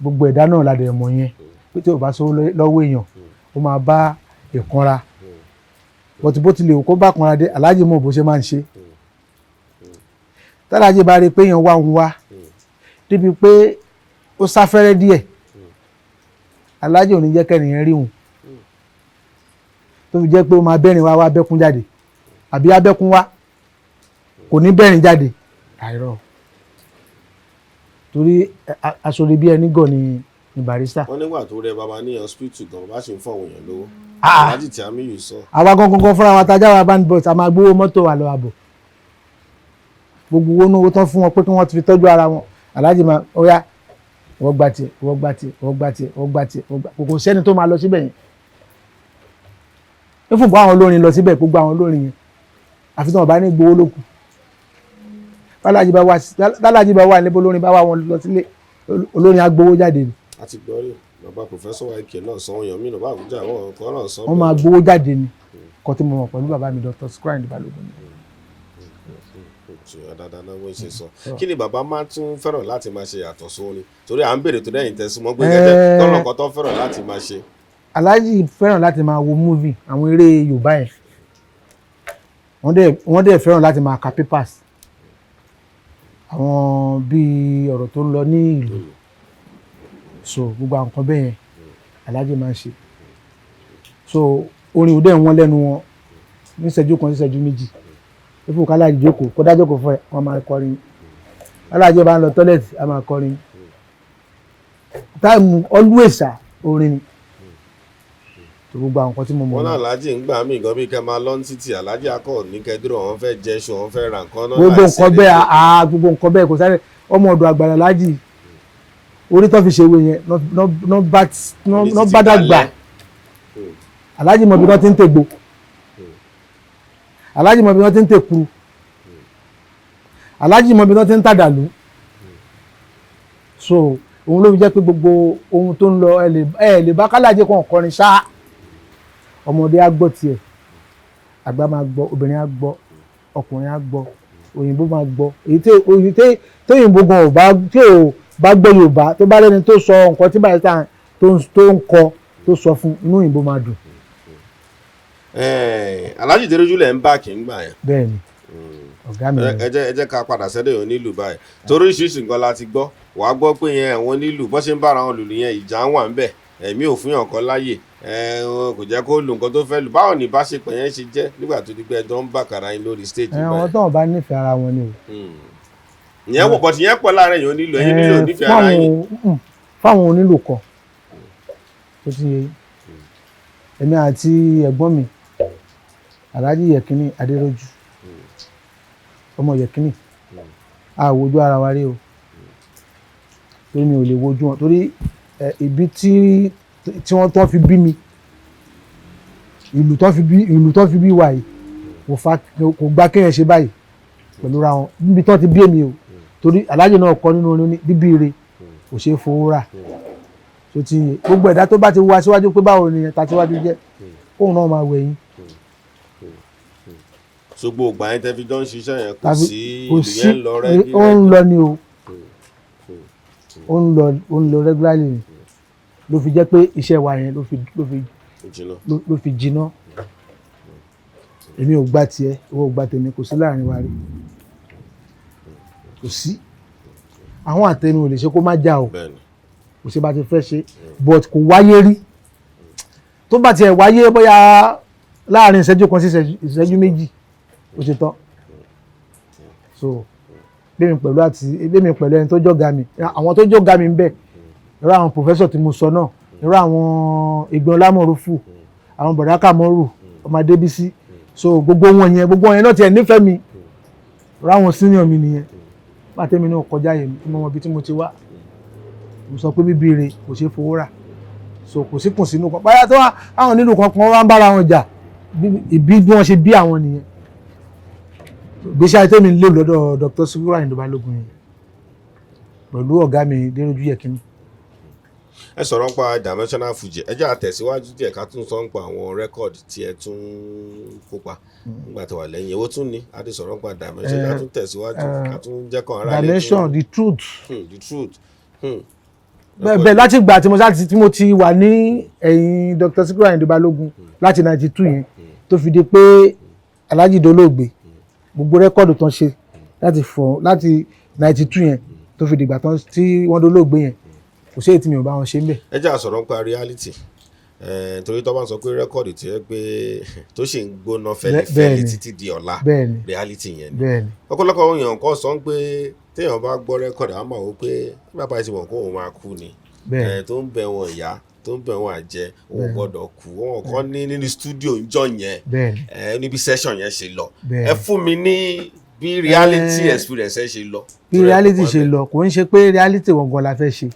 gbogbo ẹ̀dá náà la dẹ̀ mọ̀ yẹn pé tí ò bá sówó lọ́wọ́ èèyàn, ó máa bá ìkanra. Bọ́tí bó tilẹ̀ kó bá kanra dé, Alhaji mọ̀ bó ṣe máa ń ṣe. Tálàjì bá rí i pé èèyàn wá òun wá débi pé ó sáfẹ́rẹ́ díẹ̀, Alhaji ò ní jẹ́ kẹ́nìyàn rí òun, tó fi jẹ́ pé ó máa bẹ́rìn wá, wá bẹ́kún jáde, àbí abẹ́kún wá, kò ní bẹ́rìn jáde. Àìrọ̀, torí aṣọ́rẹ́ bí ẹni gọ̀ ni Barrister. Wọ́n nígbà tó rẹ bàbá ní hospital gan, bàbá sì ń fún àwọn èèyàn lówó. Ah. Alhaji Tìámíyù sọ. Àwa gangan fúnra wa tajà wa band boys, a máa gbówó mọ́tò wa lọ àbọ̀. Gbogbo owó náwó tán fún wọn pé kí wọ́n ti fi tọ́jú ara wọn, Alhaji máa ó yá, wọ́n gba tiẹ̀, wọ́n gba tiẹ̀, wọ́n gba tiẹ̀, wọ́n gba tiẹ̀, wọ́n gba. Kò sẹ́ni tó máa lọ síbẹ̀ yẹn. Ní fún bọ́ àwọn olórin lọ síbẹ̀, gbogbo àwọn olórin yẹn, àfi tí wọ́n bá ní gbowó lókù. Bálájì bá wà níbo, olórin bá wà wọn lọ sílé, olórin á gbowó jáde ni. A ti gbọ́ rí bàbá Professor YK náà sọ, wọn yàn mí náà bá Àbújá, àwọn kan náà sọ. Wọ́n máa gbowó jáde ni. Kọ́ tí mo mọ̀ pẹ̀lú bàbá mi Dr. Sikiru Ayinde Balogun ni. Ṣùgbọ́n dáadáa náà wọ́n ṣe sọ. Kí ni bàbá máa tún fẹ́ràn láti máa ṣe yàtọ̀ sórin? Torí à ń béèrè tó dẹ́yìn tẹ̀sí mọ́ pé gẹ́gẹ́ tọ́nà kan tó fẹ́ràn láti máa ṣe. Alhaji fẹ́ràn láti máa wo movie, àwọn eré Yorùbá yẹn. Wọ́n dẹ̀ fẹ́ràn láti máa ka papers, àwọn bíi ọ̀rọ̀ tó ń lọ ní ìlú. So gbogbo àwọn nǹkan bẹ́ẹ̀ yẹn Alhaji máa ń ṣe. So orin ò dẹ̀ wọ́n lẹ́nu wọn ní ìṣẹ́jú kan sí ìṣẹ́jú 2. Ipò kálájì jókòó, kó dá jókòó fún ẹ, wọ́n máa kọrin. Alájì bá ń lọ toilet, a máa kọrin. Time always orin ni. Tó gbogbo àwọn nǹkan tí mo mọ̀ Wọn náà náà. Aláàjì ń gbà mí gan bí kẹ́ máa lọ ní títì, Aláàjì akọ ní kẹdúró, wọn fẹ́ jẹṣu, wọn fẹ́ ra nǹkan náà. Gbogbo láìsí nǹkan bẹ́ẹ̀ ẹni. Àá, gbogbo nǹkan bẹ́ẹ̀, kò sáré ọmọ ọ̀dọ̀ àgbàlá lájì orí tó fi ṣèwé yẹn Ní ná títì bá dàgbà. kalẹ̀. Aláàjì mọ̀ bí wọ́n ti ń tègbò, Aláàjì mọ̀ bí wọ́n ti ń tèkuru, Aláàjì mọ̀ bí wọ́n ti ń tàdàlú. So òun ló fi jẹ́ pé gbogbo ohun tó ń lọ, ẹ lè bá kálàjì kan kọrin ṣá. Ọmọdé á gbọ́ tiẹ̀, àgbà máa gbọ́, obìnrin á gbọ́, ọkùnrin á gbọ́, òyìnbó máa gbọ́. Èyí tí tóyìnbó gan ò bá, tí ò bá gbọ́ Yorùbá, tó bá lẹ́ni tó sọ nǹkan tí Barrister tó ń kọ, tó sọ fún, inú òyìnbó máa dùn. Aláàjì Déròjú lẹ̀ ń bá kì í gbà yẹn. Bẹ́ẹ̀ ni, ọ̀gá mi ni. Ẹ jẹ́ ká padà sẹ́dẹ̀ onílù báyìí, torí oríṣiríṣi nǹkan la ti gbọ́. Wàá gbọ́ pé yẹn àwọn onílù bọ́ ṣe ń bára wọn lùlù yẹn, ìjà ń wà ń bẹ̀, ẹ̀mí ò fún yàn kan láàyè, kò jẹ́ kó lu nǹkan tó fẹ́ lù. Báwo ni ìbáṣepọ̀ yẹn ṣe jẹ́ nígbà tó di pé ẹjọ́ ń bà kàrà yín lórí stage Àwọn báyìí? tó wọn bá nífẹ̀ẹ́ ara wọn ni o. Ìyẹn wọ̀ bọ̀tì yẹn pọ̀ láàárín èèyàn onílù, ẹ̀yin onílù ò nífẹ̀ẹ́ ara yín. Fáwọn onílù kan tó ti yé yín. Èmi àti ẹ̀gbọ́n mi Alhaji Yẹ̀kínní Adéròjú, ọmọ Yẹ̀kínní, a wojú ara wa rí o, torí mi ò lè wojú wọn, torí ìbí tí wọ́n tó fi bí mi, ìlú tó fi bí wa yìí kò fa, kò gbà kéèyàn ṣe báyìí pẹ̀lú ra wọn níbi tó ti bí èmi o. Torí Alhaji náà kọ nínú orin ní bíbí ire kò ṣeé fowó rà. Tó ti yé gbogbo ẹ̀dá tó bá ti wá síwájú pé báwo ni ta síwájú jẹ́, kóun náà máa wẹ̀yìn. Ṣùgbọ́n ògbà yẹn tẹ́ fi jọ ń ṣiṣẹ́ yẹn, kò sí kò ìlú sí. yẹn ń lọ rẹ́gí? Ó ń lọ ni o, ó ń lọ, ó ń lọ regularly ni. Ló fi jẹ́ pé iṣẹ́ wa yẹn ló fi jìnnà. Ló fi jiná. Èmi ò gbà tiẹ̀, ìwọ ò gbà tèmi, kò sí láàrin wa rí, kò sí. Àwọn àtẹnu ò lè ṣe kó má jà o. Kò sí bá ti fẹ́ ṣe, but kò wáyé rí. Tó bá tiẹ̀ wáyé, bóyá láàrin ìṣẹ́jú kan sí ìṣẹ́jú 2, ó ṣe tán. So bẹ́mi pẹ̀lú ẹni tó jọ̀gá mi, àwọn tó jọ̀gá mi ń bẹ, irú àwọn professor tí mo sọ náà, irú àwọn Ìgbọ̀n Lámọ̀rúfù, àwọn bọ̀dá Kàmọ́rù, ọmọ Adébísí, so gbogbo wọn yẹn náà tiẹ̀ nífẹ̀ẹ́ mi. Irú àwọn senior mi nìyẹn. Pàtẹ́mi náà kọjá yẹn, tí mo mọ ibi tí mo ti wá, mo sọ pé bíbí ire kò ṣeé fowó rà. So kò sí kùnsínú kan báyà tó wá àwọn nílùú kan kan wá ń bára wọn jà, ìbí bí wọ́n ṣe bí àwọn nìyẹn. Gbèsè ayé tèmi ń lò lọ́dọ̀ Dr. Sikiru Ayinde Balógun yẹn pẹ̀lú ọ̀gá mi Déròjú Yẹkínní. Ẹ sọ̀rọ̀ nípa Dimensional Fuji. Ẹ jẹ́ àtẹ̀síwájú díẹ̀, ká tún sọ nípa àwọn record tí ẹ tún kópa nígbà tó wà lẹ́yìn. Èwo tún ni? A ti sọ̀rọ̀ nípa Dimension, ká tún tẹ̀síwájú, ká tún jẹ́ kàn ara lè tún. Dimension, The Truth. The Truth. Bẹ́ẹ̀ bẹ́ẹ̀, láti ìgbà tí mo sá tí mo ti wà ní ẹ̀yìn Dr. Sikiru Ayinde Balógun láti 92 yẹn tó fi di pé Alhaji dolóògbé, gbogbo record tó ń ṣe láti 92 yẹn tó fi dìgbà tán tí wọ́n dolóògbé yẹn, kò sí èyí tí mi ò bá wọn ṣe ń bẹ̀. Ẹ jẹ́ àsọ̀rọ̀ nípa Reality, torí tó bá ń sọ pé record tí ẹ pé tó sì ń gbóná fẹ́lifẹ́li títí di ọ̀la, Reality yẹn ni. Ọ̀pọ̀lọpọ̀ àwọn èèyàn kan sọ pé téèyàn bá gbọ́ record, á máa wò pé bàbá yìí ti mọ̀ kó òun máa kú ni. Tó ń bẹ wọn ìyá, tó ń bẹ wọn àjẹ́, òun gbọ́dọ̀ kú. Wọn kàn ní nínú studio ńjọ́ yẹn, níbi session yẹn ṣe lọ. Ẹ fún mi ní bí Reality experience ẹ ṣe lọ. Bí Reality ṣe lọ, kò ń ṣe pé Reality gangan la fẹ́ ṣe.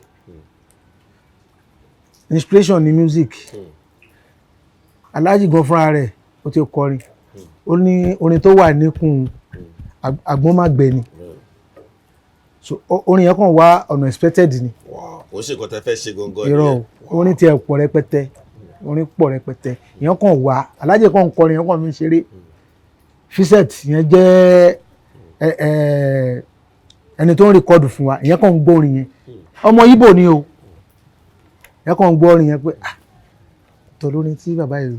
Inspiration ni music. Alhaji gan fúnra rẹ̀, ó ti kọrin, ó ní orin tó wà níkùn àgbọ́nmágbẹ ni. So orin yẹn kàn wá unexpected ni. Wow, kò ṣe nǹkan tẹ́ fẹ́ ṣe gangan Irọ́ nìyẹn. o, orin tiẹ̀ pọ̀ rẹpẹtẹ, orin pọ̀ rẹpẹtẹ. Ìyẹn kàn wá, Alhaji kàn ń kọrin yẹn, kàn fi ń ṣeré. Fiset yẹn jẹ́ ẹ ẹ ẹni tó ń record fún wa. Ìyẹn kàn ń gbọ́ orin yẹn, ọmọ Ìgbò ni o. Ìyẹn kàn ń gbọ́ orin yẹn pé, ah, ọ̀tọ̀ lórin tí bàbá yìí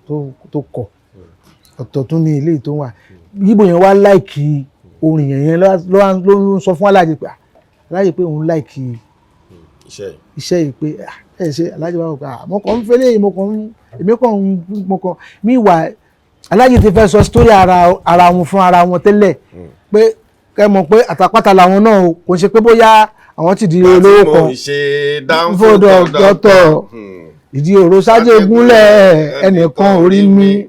tó kọ, ọ̀tọ̀ tún ní ilé tó wà. Ìgbò yẹn wá like orin yẹn. Yẹn ló ń sọ fún Alhaji pé, ah, Alhaji, pé òun like iṣẹ́ yìí. Iṣẹ́ yìí pé, ah, ẹ ṣe. Alhaji bá wò pé, ah, mo kàn ń fẹ́lẹ́, mo kàn ń èmi kàn ń mo kàn mí wà. Alhaji ti fẹ́ sọ story ara wọn fún ara wọn tẹ́lẹ̀ pé kẹ́ mọ̀ pé àtàpátá làwọn náà o, kò ń ṣe pé bóyá àwọn ti di olówó Mo kan. ń ṣe dáńfó. Fódò dọ́tọ̀ ìdí òró sájé gúnlẹ̀, ẹnìkan orí mi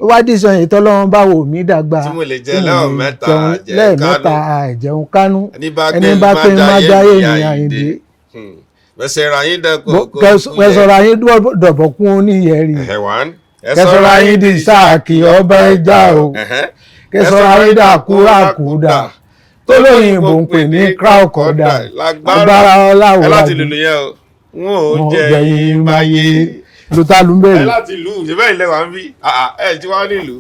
ó wá dìṣàn ìtọ́lọ́run bá wò mí dàgbà Tí mo lè jẹ tí mo lè lẹ́ẹ̀mẹ́ta jẹun jẹ lẹ́ẹ̀mẹ́ta kánú. Àìjẹun kánú. Ẹni bá Ẹni bá pé má jáyé ní Àyìndé. Bẹ́sẹ̀ ra yín dẹ́kun. Kẹsọ̀rọ̀ ayé dọ̀bọ̀kún oníyẹ̀rì. Ẹ̀wọ̀n. Kẹsọ̀rọ̀ ayé di sáàkì ọba ẹja o. Kẹsọ̀rọ̀ ayé dàkúràkúdà tó lóyìnbó ń pè ní crowd. Agbára Ẹ ọláwọ̀ láti lùlù yẹn o, wọn ò jẹ jẹyìn máyé lóta ló ń ẹ bẹ̀rẹ̀. Láti lù ú ṣe bẹ́ẹ̀ ilẹ̀ wa ń bí. Ah, ah, ẹ tí wàá nílùú.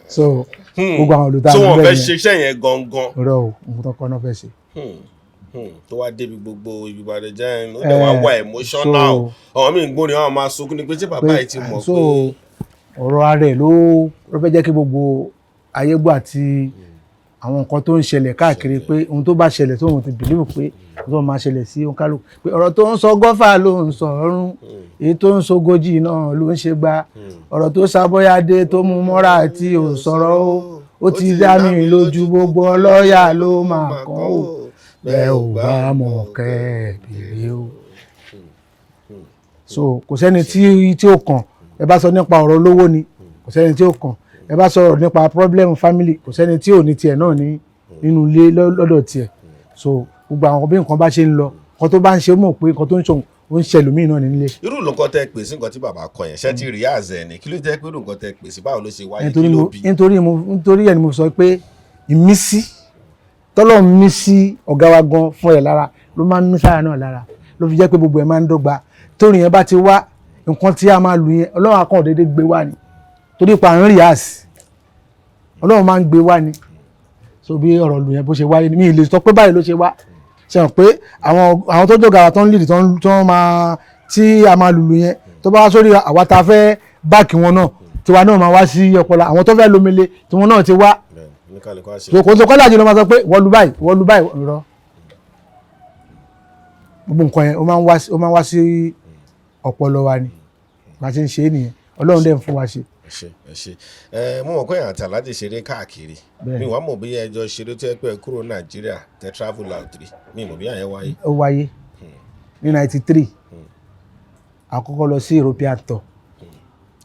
So gbogbo àwọn olùta So ló ń wọn fẹ́ bẹ̀rẹ̀ yẹn. ṣiṣẹ́ yẹn gangan. Rọ o, ohun tó kọ́ náà fẹ́ ṣe. Tó wá débi gbogbo ìbàdàn jẹ́, ó dẹ̀ wá wà emotional. Àwọn míì ń gbórin, àwọn máa sunkún ni pé tí bàbá yìí ti mọ̀ So pé ọ̀rọ̀ ara ẹ̀ ló fẹ́ jẹ́ kí gbogbo ayé gbọ́ àti àwọn nǹkan tó ń ṣẹlẹ̀ káàkiri, pé ohun tó bá ṣẹlẹ̀ tóun ti believe pé ohun tó máa ṣẹlẹ̀ sí òǹkálùkù, pé ọ̀rọ̀ tó ń sọ gọ́fà ló ń sọ ọ̀run, èyí tó ń sogójì náà ló ń ṣe gba ọ̀rọ̀ tó sábọ́yádé tó mú mọ́ra tí ò sọ̀rọ̀ ó, ó ti dá mi lójú, gbogbo ọlọ́yà ló máa kàn ó, bẹ́ẹ̀ ò bá mọ̀ kẹ́ ẹ̀ bèrè o. So kò sẹ́ni tí ó kàn. Ẹ bá sọ nípa ọ̀rọ̀ olówó ni, kò sẹ́ni tí ó kàn. Ẹ bá sọ̀rọ̀ nípa problem family, kò sẹ́ni tí ò ní tiẹ̀ náà ní nínú ilé lọ́dọ̀ tiẹ̀. So gbogbo àwọn bí nǹkan bá ṣe ń lọ, nǹkan tó bá ń ṣe, ó mọ̀ pé nǹkan tó ń ṣòun ó ń ṣẹlòmíì náà nílé. Irú nǹkan tẹ́ pè sí, nǹkan tí bàbá kọ yẹn, ṣé ti rí àzẹ ni? Kí ló jẹ́ pé irú nǹkan tẹ́ pè sí, báwo ló ṣe wáyé? Kí Nítorí ló mo bí? Nítorí ẹ̀ ni mo sọ pé ìmísí tọ́lọ́ ń mí sí ọ̀gá wa gan fún ẹ̀ lára ló máa ń mí sára náà lára, ló fi jẹ́ pé gbogbo ẹ̀ máa ń dọ́gba. Torí yẹn bá ti wá, nǹkan tí a máa lù yẹn, Ọlọ́run akọ̀ déédéé gbé wá ni, torí pa à ń rehearse, Ọlọ́run máa ń gbé wá ni. So bí ọ̀rọ̀ lù yẹn bó ṣe wáyé ni, mi ì lè sọ pé báyìí ló ṣe wá. Ṣe hàn pé àwọn tó jọ̀gá wa tó ń lead, tó ń máa tí a máa lùlù yẹn, tó bá wá sórí àwa tá a fẹ́ back wọn náà, tiwa náà máa wá sí ọpọlọ. Àwọn tó fẹ́ lomele, tiwọn náà ti wá. Bẹ́ẹ̀ni, oníkálukú á ṣe. So kò tó kọ́lá jùlọ máa sọ pé wọ́n lu báyìí, wọ́n lu báyìí rọ. Gbogbo nǹkan yẹn, ó máa ń wá sí ọpọlọ wa ni. Bá a ṣe ń ṣe é nìyẹn, Ọlọ́run dẹ̀ ń fún wa ṣe. Ẹ ṣe, ẹ ṣe. Ẹ mo mọ̀ pé àǹtí Aláàjì ṣeré káàkiri. Mi wàá mọ̀ bí ẹjọ́ ṣeré tó yẹ pé ẹ kúrò Nàìjíríà, tẹ travel out rí. Mi mọ̀ bí àyẹ̀ wáyé. Ó wáyé ní 93. Àkọ́kọ́ lọ sí European tour.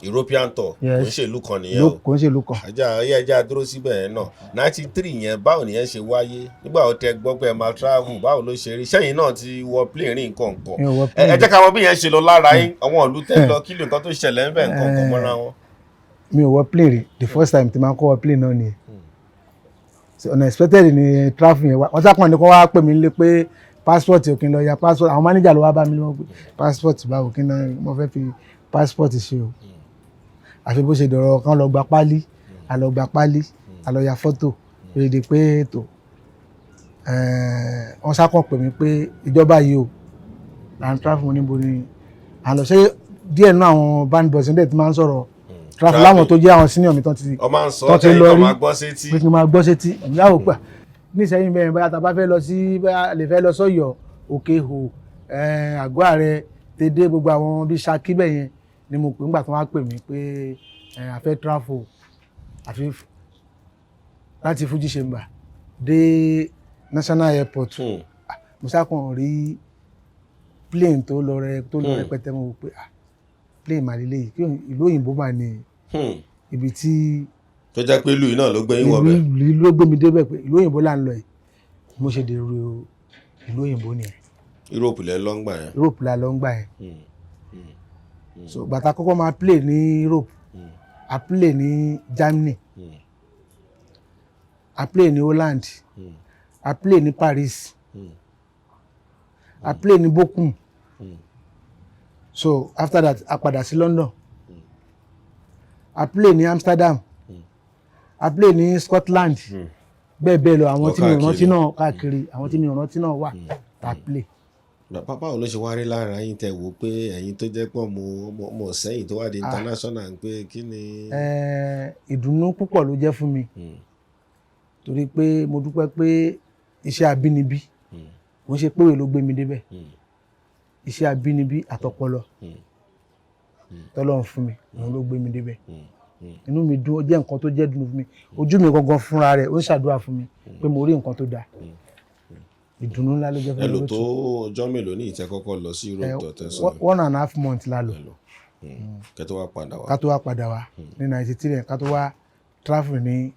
European tour? Yes. Kò ń ṣe ìlú kan nìyẹn o. Kò ń ṣe ìlú kan. Ajá ayé ẹja dúró síbẹ̀ yẹn náà. 93 yẹn, báwo nìyẹn ṣe wáyé? Nígbà wo tẹ gbọ́ pé ẹ máa travel? Báwo ló ṣe rí? Sẹ́yìn náà ti wọ plane rí nǹkan nǹkan? Mi ò wọ Ẹ plane. jẹ́ ká mọ bí yẹn ṣe lọ lára yín, àwọn ìlú tẹ lọ, kí ló nǹkan tó ṣẹlẹ̀ ń bẹ̀, nǹkan nǹkan mọ́ra wọn. Mi ò wọ plane rí. The first time tí máa kọ́ wọ plane náà nìyẹn. So unexpected ni travel yẹn wá. Wọ́n sápọ̀ ní kó wá pè mí nílé pé passport ò kí n lọ ya passport. Àwọn manager ló wá bá mi lọ́wọ́ pé passport báwo, kí náà mo fẹ́ fi passport ṣe o? Àfi bó ṣe dọ̀rọ̀ kan, lọ gba pálí, a lọ gba pálí, a lọ ya fọ́tò. Ó di pé ètò wọ́n sákàn pè mí pé ìjọba yìí o, là ń travel. Mo níbo ni à ń lọ? Ṣé díẹ̀ nínú àwọn band boys ní ti máa ń sọ̀rọ̀ travel, láwọn tó jẹ́ àwọn senior mi tán ti Ọ máa ń sọ tó ti ọ́ lọ tẹ́yìn rí náà máa gbọ́ sétí. Pé kí n máa gbọ́ sétí ìyáwó pà nísẹ́yìn bẹ́ẹ̀, bóyá tá a bá fẹ́ lọ sí, bóyá lè fẹ́ lọ sọ́yọ́, Òkè Ihò, Àgọ́ Ààrẹ, tèdè gbogbo àwọn bíi Ṣakí bẹ́ẹ̀ yẹn ni mo pè nígbà tí wọ́n á pè mí pé a fẹ́ travel. Àfi láti Fuji Chamber dé National Airport, mo sákàn rí plane tó lọ rẹ tó lọ rẹpẹtẹ. Mo wò pé, ah, plane màlélẹ́ yìí, kí ìlú òyìnbó mà ní ibi tí Tó jẹ́ pé ìlú yìí náà ló gbé yín wọ̀ ìlú bẹ̀. Ìlú ló gbé mi débẹ̀ pé ìlú òyìnbó là ń lọ yìí. Mo ṣe dèrò ìlú òyìnbó nìyẹn. Europe lẹ lọ́ngbà yẹn. Europe la lọ ń gbà yẹn. So gbàtà kọ́kọ́ máa play ní Europe, a play ní Germany, a play ní Holland, a play ní Paris, a play ní Bochum. So after that, a padà sí London, a play ní Amsterdam, a play ní Scotland, bẹ́ẹ̀ bẹ́ẹ̀ lọ. Àwọn Lọ tí mi ò rántí káàkiri. náà káàkiri, àwọn tí mi ò rántí náà wà tá a play. Báwo ló ṣe wá rí lára yín tẹ wò pé ẹ̀yin tó jẹ́ pọ̀ mo sẹ́yìn tó wá di international pé kí ni? Ìdùnnú púpọ̀ ló jẹ́ fún mi, torí pé mo dúpẹ́ pé iṣẹ́ abínibí, kò ń ṣe pé ìwé ló gbé mi débẹ̀. Iṣẹ́ abínibí àtọpọlọ tọ́lọ́run fún mi, òun ló gbé mi débẹ̀. Inú mi dùn, ó jẹ́ nǹkan tó jẹ́ dùn fún mi. Ojú mi gangan fúnra rẹ̀ ó ń ṣàdúrà fún mi pé mo rí nǹkan tó dáa. Ìdùnnú ńlá ló jẹ́ fún Ẹ mi lò lótú. tó ọjọ́ mélòó ní ìtẹ́ kọ́kọ́ lọ sí Europe tó tẹ́ sọ? 1.5 months la lò. Ẹ lò kẹ́ tó wá padà wá. Ká tó wá padà wá ní 93, ká tó wá travel ní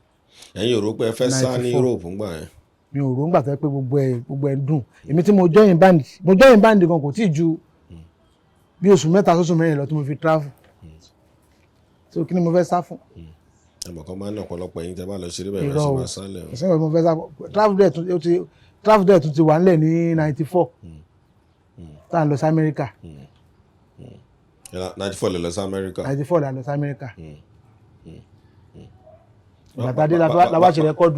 Ẹ̀yin ò rò pé ẹ fẹ́ sá ní 94. Europe ńgbà yẹn? Mi ò rò ń gbà tó yẹ pé gbogbo ẹ̀ ń dùn. Èmi tí mo join band, mo join band gan, kò tí ì ju bí oṣù 3 sóṣù 4 lọ tí mo fi travel. So kí ni mo fẹ́ sá fún? Ẹ̀mọ̀ kan máa ń ní ọ̀pọ̀lọpọ̀ ẹ̀yin tẹ́ bá lọ ṣeré bẹ́ẹ̀ Irọ́ ṣe o. máa sálẹ̀ o. Kò sí nǹkan tí mo fẹ́ sá fún. Travel dẹ̀ tún ó ti travel dẹ̀ tún ti wà nílẹ̀ ní 94 tá à ń lọ sí Amẹ́ríkà. 94 lè lọ sí Amẹ́ríkà. 94 la lọ sí Amẹ́ríkà. Ìgbà tá a dé la wá ṣe record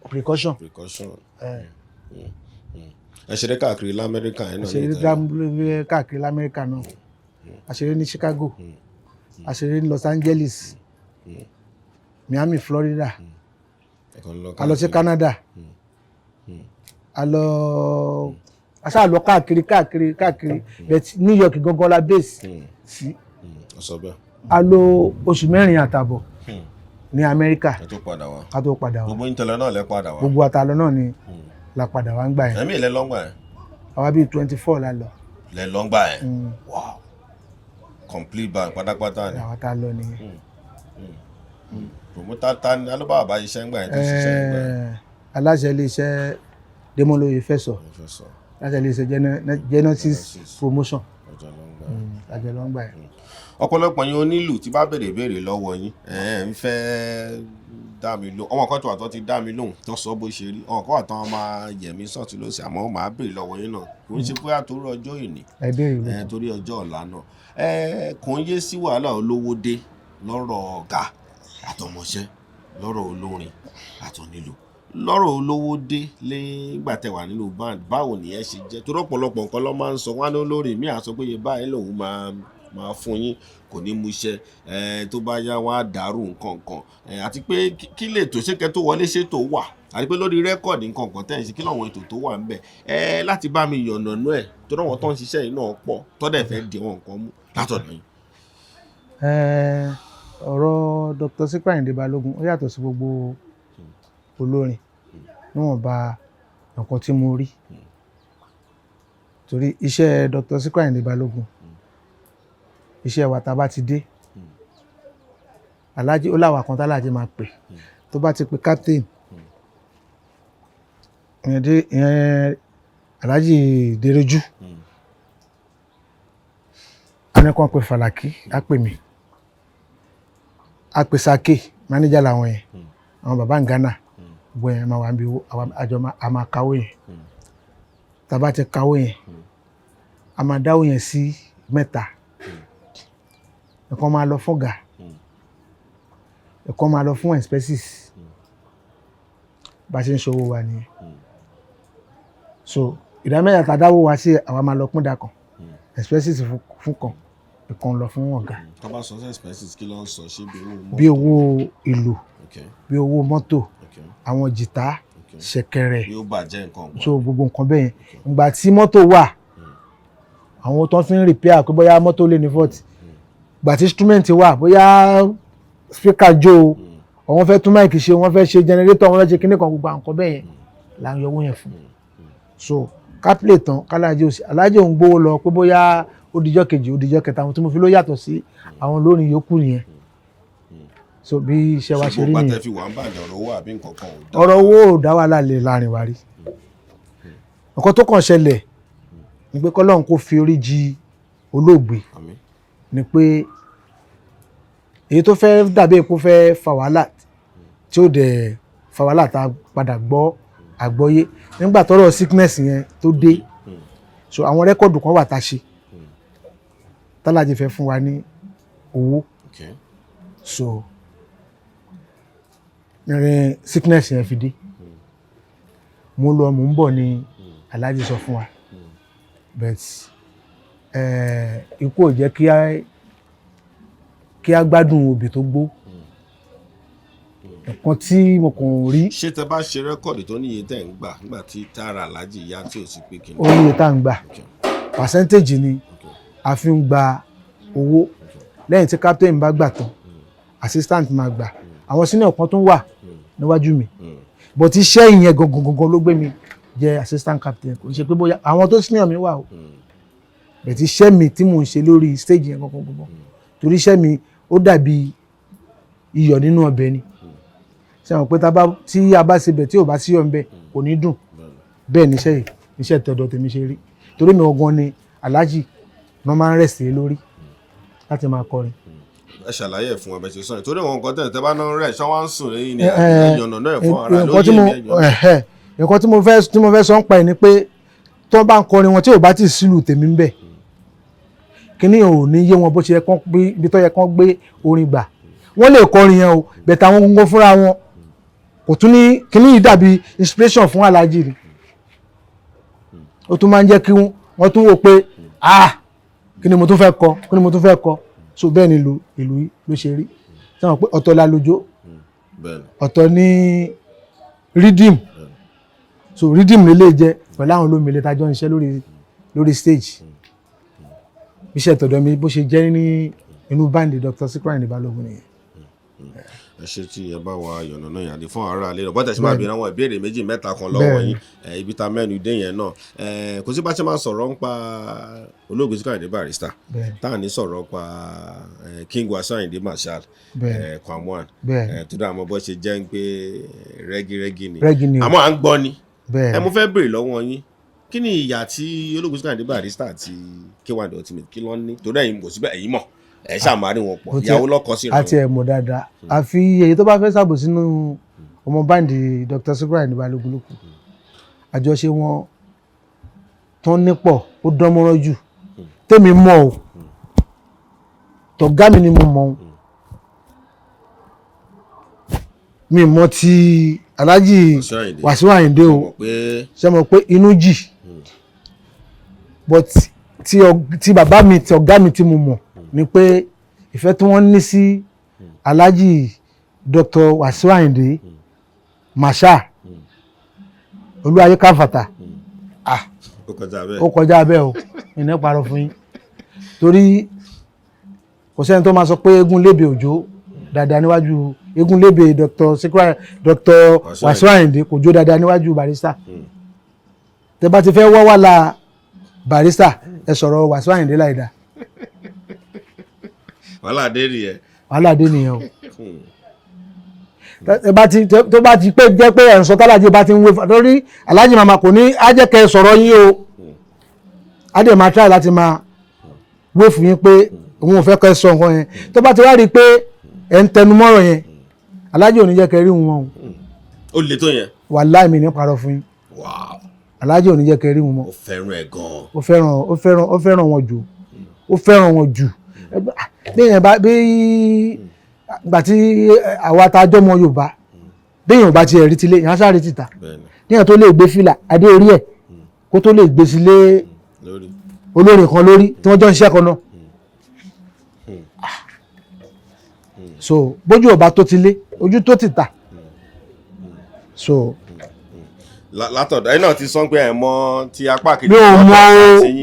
Precaution. Precaution. Ẹ ṣeré káàkiri lamẹ́ríkà yẹn náà? A ṣeré ní ìtàn. káàkiri lamẹ́ríkà náà. A ṣeré ní Chicago, a ṣeré ní Los Angeles, Miami, Florida. Ẹ kàn lọ A lọ sí káàkiri. Canada. A lọ, a ṣáà lọ káàkiri káàkiri káàkiri, but New York gangan la base sí. Ọ sọ bẹ́ẹ̀. A lò oṣù 4.5 ní Amẹ́ríkà. Ẹ tó padà wá. Ká tó padà wá. Gbogbo yín tẹ̀lé náà lẹ padà wá? Gbogbo àtàlọ náà ni la padà wá ń gbà yẹn. Ẹ̀mí ilẹ̀ lọ́ngbà yẹn? Àwa bíi 24 la lọ. Lẹ lọ́ngbà yẹn? Wow, complete band pátápátá ni. Àwa tá a lọ nìyẹn. Promoter ta ni alóbá bàbá iṣẹ́ ńgbà yẹn tó ṣiṣẹ́ ńgbà yẹn? Aláṣẹ iléeṣẹ́ Démọ́lóye Fẹ́sọ̀. Mo fẹ́ sọ. Aláṣẹ iléeṣẹ́ Genesis Genesis. Promotion. Ọjọ́ lọ́ngbà yẹn. Àjọ ló ń gbà yẹn. Ọ̀pọ̀lọpọ̀ yín onílù tí bá béèrè ìbéèrè lọ́wọ́ yín, ẹ̀ ń fẹ́ dá mi lóhùn. Ọmọ kan tó wà tó ti dá mi lóhùn, tó sọ bó ṣe rí. Ọmọ kan wà tó máa yẹ̀ mí sọ̀tún lọ́sẹ̀, àmọ́ màá béèrè lọ́wọ́ yín náà. Kò ń ṣe pé àtòrí ọjọ́ ìní, Ẹ béèrè ló. ẹ torí ọjọ́ ọ̀la náà, ẹ kò ń yé sí wàhálà olówó dé lọ́rọ̀ ọ̀gá àtọmọṣẹ́, lọ́rọ̀ olórin àtọnílù, lọ́rọ̀ olówó dé nígbà tẹ́ wà nínú band. Báwo nìyẹn ṣe jẹ́? Torí ọ̀pọ̀lọpọ̀ nǹkan ló máa ń sọ wọn á ní olórin mi à sọ pé iye báyìí lòun máa máa fún yín, kò ní mú iṣẹ́ ẹ, tó bá yá wọn á dàrú nǹkan kan ẹ. Àti pé kí lè tó ṣé kẹ́ tó wọlé ṣètò wà, àti pé lórí record nǹkan kan tẹ́ ẹ̀ ṣe, kí làwọn ètò tó wà ń bẹ̀ ẹ láti bá mi yànnàná ẹ̀, torí àwọn tó ń ṣiṣẹ́ yìí náà pọ̀ tọ́dẹ̀ fẹ́ di àwọn nǹkan mú látọ̀dọ̀ yín. Ọ̀rọ̀ Dr. Sikiru Ayinde Balógun, ó yàtọ̀ sí gbogbo olórin níwọ̀nba nǹkan tí mo rí, torí iṣẹ́ Dr. Sikiru Ayinde Balógun, iṣẹ́ wa tá a bá ti dé Aláàjì ó láwà kan táláàjì máa pè. Tó bá ti pe captain, ìyẹn Aláàjì Dèrèjú, a ní kàn pé Fàlàkì, á pè mí, á pè Sake, mánéjà làwọn yẹn, àwọn bàbá ń Ghana, gbogbo yẹn máa wà níbi owó àjọ, a máa kawó yẹn. Tá a bá ti kawó yẹn, a máa dáwó yẹn sí mẹ́ta. Ẹ̀kan máa lọ fọ́gà, ẹ̀kan máa lọ fún expenses. Bá a ṣe ń ṣòwò wa nìyẹn. So ìdá mẹ́ta tá a dáwó wa sí, àwa máa lọ pín ìdá kan expenses fún kan, ìkan lọ fún ọ̀gá. Tó bá sọ sí expenses, kí ló ń sọ? Ṣé bí owó mọ́tò? Bí owó ìlú, bí owó mọ́tò, àwọn jìtá, ṣẹ̀kẹ̀rẹ̀, bí ó bàjẹ́ nǹkan kan. So gbogbo nǹkan bẹ́ẹ̀ yẹn. Ìgbà tí mọ́tò wà, àwọn tó fi ń repair pé bóyá mọ́tò lè ní fault. Ìgbà tí instrument wà, bóyá speaker jó o, àwọn fẹ́ tún mic ṣe, wọ́n fẹ́ ṣe generator, wọ́n fẹ́ ṣe kíní kan, gbogbo àwọn nǹkan bẹ́ẹ̀ yẹn là ń yọ owó yẹn fún. So kápílẹ̀ tán kálájì òsì, alájì òun gbówó lọ pé bóyá ó dijọ́ kejì, ó dijọ́ kẹta. Àwọn tí mo fi ló yàtọ̀ sí àwọn olórin yòókù nìyẹn. So bí iṣẹ́ wa ṣe rí Ṣùgbọ́n nìyẹn. pàtẹ́ fi wà ń bàjẹ́, ọ̀rọ̀ owó àbí nǹkan kan ò dá? Ọ̀rọ̀ owó ò dá wàhálà lè láàrin wa rí. Nǹkan tó kàn ṣẹlẹ̀ ni pé kọ́lọ́run kó fi orí jì olóògbé. Àmín. Ni pé èyí tó fẹ́ dàbí epo fẹ́ fa wàhálà tí ó dẹ̀ fa wàhálà, tá a padà gbọ́ àgbọ́yé nígbà tọ́rọ̀ sickness yẹn tó dé. So àwọn record kan wà tá a ṣe, tálájì fẹ́ fún wa ní owó. So ní sickness yẹn fi dé, mo lọ, mo ń bọ̀ ní Alhaji sọ fún wa, but ikú ò jẹ́ kí á gbádùn obì tó gbó. Nǹkan tí mo kàn rí. Ṣé tẹ bá ṣe record tó níye tẹ̀ ń gbà nígbà tí tára Aláàjì yá tí ò sí pé kí ni? Ó níye tá à ń gbà. Percentage ni a fi ń gba owó. Lẹ́yìn tí captain bá gbà tán, assistant máa gbà, àwọn senior kan tún wà níwájú mi, but iṣẹ́ ìyẹn gangan gangan ló gbé mi jẹ́ assistant captain. Kò ń ṣe pé bóyá àwọn tó senior mi wà o, but iṣẹ́ mi tí mò ń ṣe lórí stage yẹn gangan gangan, torí iṣẹ́ mi ó dàbí iyọ̀ nínú ọbẹ̀ ni. Ṣé àwọn pé tí a bá ṣe bẹ̀, tí ò bá sí iyọ̀ ńbẹ̀, kò ní dùn. Bẹ́ẹ̀ ni iṣẹ́ yìí, iṣẹ́ tọ̀dọ̀ tèmi ṣe rí, torí mi gangan ni Alhaji wọ́n máa ń rẹ̀ sí lórí láti máa kọrin. Ẹ ṣàlàyé ẹ̀ fún wa bẹ́ẹ̀ ṣe sọ yìí, torí àwọn nǹkan tẹ̀ tẹ́ bá náà rẹ̀ ṣé wọ́n á ń sùn lẹ́yìn ni ẹ̀yànnà náà fún ara ló nǹkan tí yé mo mi ẹ̀yàn. Nǹkan tí mo fẹ́ sọ ń pa ẹ̀ ni pé tó bá ń kọrin wọn, tí ò bá ti sílù tèmi ń bẹ̀, kíní ò ní yé wọn bó ṣe yẹ kán gbé ibi tó yẹ kán gbé orin gbà. Wọ́n lè kọrin yẹn o, bẹ̀tẹ̀ àwọn gbogbo fúnra wọn kò tún ní. Kíní yìí dàbí inspiration fún Alhaji ni. Ó tún máa ń jẹ́ kí wọ́n tún wò pé, ah, kí ni mo tún fẹ́ kọ, kí ni mo tún fẹ́ kọ? So bẹ́ẹ̀ ni ìlú ló ṣe rí. Sọ pé ọ̀tọ̀ la lójó, ọ̀tọ̀ ní rhythm. So rhythm lè lè jẹ pẹ̀lú àwọn olómìnira tájọ́ ń ṣiṣẹ́ lórí stage. Iṣẹ́ tọ̀dọ̀ mi bó ṣe jẹ́ ní inú band Dr. Sikiru Ayinde Balogun nìyẹn. Ẹ ṣe tí ẹ bá wa yànnà náà yànnà fún ara ilé rẹ. Bọ́tẹ̀ ṣe máa béèrè àwọn ìbéèrè méjì mẹ́ta kan lọ́wọ́ yín. Ibi tá a mẹ́nu dé yẹn náà, kò sí bá ṣe máa sọ̀rọ̀ ń pa olóògbé Sikiru Ayinde Barrister tá à ní sọ̀rọ̀ pa King Wasiu Ayinde Marshal, Kwam 1, tó dá àmọ́ bó ṣe jẹ́ ń pé rẹ́gírẹ́gí ni. Rẹ́gí ni o. Àmọ́ à ń gbọ́ ni. Bẹ́ẹ̀ni. Mo fẹ́ béèrè lọ́wọ́ yín, kí ni ìyà tí olóògbé Sikiru Ayinde Barrister àti K1 The Ultimate, kí ló ń ní? Torí ẹ̀yin kò síbẹ̀, ẹ̀yin mọ̀, ẹ̀ ṣàmárì wọn pọ̀, ìyàwó lọ́kọ síra àti wọn. Ẹ̀ mọ̀ dáadáa, àfi èyí tó bá fẹ́ ṣàbò sínú ọmọ band Dr. Sikiru Ayinde Balogun ló kù. Àjọṣe wọn tó nípọ̀, ó dán mọ́rán jù. Tèmi mọ̀ o, tọ̀gá mi ni mo mọ̀ o, mi mọ̀ ti Alhaji Wasiu Ayinde. Wasiu Ayinde o. Mọ̀ pé Ṣe mọ̀ pé inú jì, but ti bàbá mi, ti ọ̀gá mi tí mo mọ̀ ni pé ìfẹ́ tí wọ́n ní sí Alhaji Dr. Wasiu Ayinde Marshal Olúwayé Káfàtà, ah, ó kọjá bẹ́ẹ̀. Ó kọjá bẹ́ẹ̀ o. Ìní parọ́ fún yín, torí kò sẹ́ni tó máa sọ pé eégún lébè òjò dáadáa níwájú eégún lébè Dr. Sikiru Dr. Wasiu Ayinde kò jó dáadáa níwájú Barrister. Tẹ bá ti fẹ́ wá wàhálà Barrister, ẹ sọ̀rọ̀ Wasiu Ayinde láìda. Wàhálà dé nìyẹn. Wàhálà dé nìyẹn o. Ẹ bá ti tó bá ti pé jẹ́ pé ẹ̀ ń sọ tálájì bá ti ń wé lórí aláàjì màmá kò ní á jẹ́ kẹ́ ẹ sọ̀rọ̀ yín o, á dẹ̀ máa try láti máa wé fún yín pé òun ò fẹ́ kẹ́ ẹ sọ nǹkan yẹn. Tó bá ti wá rí i pé ẹ̀ ń tẹnu mọ́rọ̀ yẹn, aláàjì ò ní jẹ́ kẹ́ ẹ rí wọn o. Ó le tó yẹn? Wàláì, mi ní parọ́ fún yín. Aláàjì ò ní jẹ́ kẹ́ ẹ rí wọn mọ́. Ó fẹ́ràn ẹ̀ gan-an. Ó fẹ́ràn wọn jù, ó fẹ́ràn wọn jù. Bí èèyàn bá bí gbà tí àwa tá a jọmọ Yorùbá, bí èèyàn bá tiẹ̀ rí tilé, èèyàn á sáré tìta. Níyàn tó lè gbé fìlà adé orí ẹ̀ kó tó lè gbé sílé lórí olórin kan lórí tí wọ́n jọ ń ṣiṣẹ́ kan náà. So bójú ọba tó ti lé ojú tó ti tà so. Látọ̀dọ̀ ẹ̀yin náà ti sọ pé ẹ̀ mọ ti apá kejì. Mi ò mọ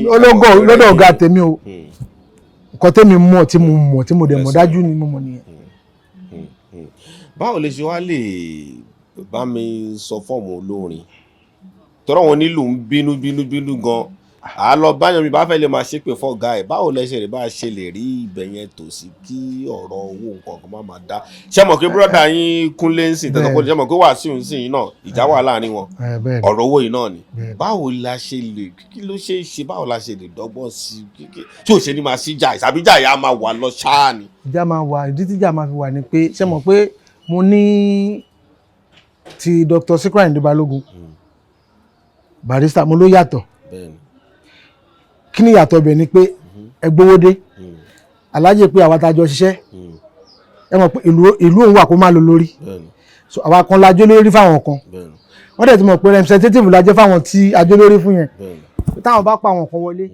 Lọ́dọ̀ o ológo àti yín, lọ́dọ̀ àwọn ọ̀gá tèmi o. Nǹkan tèmi mọ̀, tí mo mọ̀, tí mo dẹ̀ mọ̀ Yes, dájú ni mo mọ̀ nìyẹn. Báwo lè ṣe wá lè bá mi sọ fọ́ọ̀mù olórin tọ́rọ wọn nílùú ń bínú bínú bínú gan, à lọ báyọ̀ mi bá fẹ́ lè máa ṣépè fọ́gá ẹ̀? Báwo lẹ ṣe lè bá a ṣe lè rí ibẹ̀ yẹn tò sí kí ọ̀rọ̀ owó nǹkan kan má máa dá? Ṣé mọ̀ pé brother yín Kúnlé ń sìn tẹ̀sán kó ṣe mọ̀ pé Wàsíù ń sìn yín náà, ìjà wà láàrin wọn? Ẹ bẹ́ẹ̀ ni. Ọ̀rọ̀ owó yìí náà ni. Bẹ́ẹ̀ ni. Báwo la ṣe lè, kí ló ṣe é ṣe, báwo la ṣe lè dọ́gbọ́n sí tí ò ṣe ní máa sí jà ìsàbíjà yà á máa wà lọ ṣáà ni? Ìjà máa wà. Ìdí tíjà máa fi wà ni pé, ṣé mọ̀ pé mo ní ti Dr. Sikiru Ayinde Balógun Barrister, mo ló yàtọ̀. Kí ni ìyàtọ̀ ibẹ̀ ni pé ẹ gbówó dé, alájẹ pé àwa tá a jọ ṣiṣẹ́, ẹ mọ̀ pé ìlú òun wà kó má lọ lórí. So àwa kan la jó lórí fáwọn kan. Wọ́n dẹ̀ ti mọ̀ pé representative la jẹ́ fáwọn tí a jó lórí fún yẹn. Táwọn bá pa àwọn kan wọlé,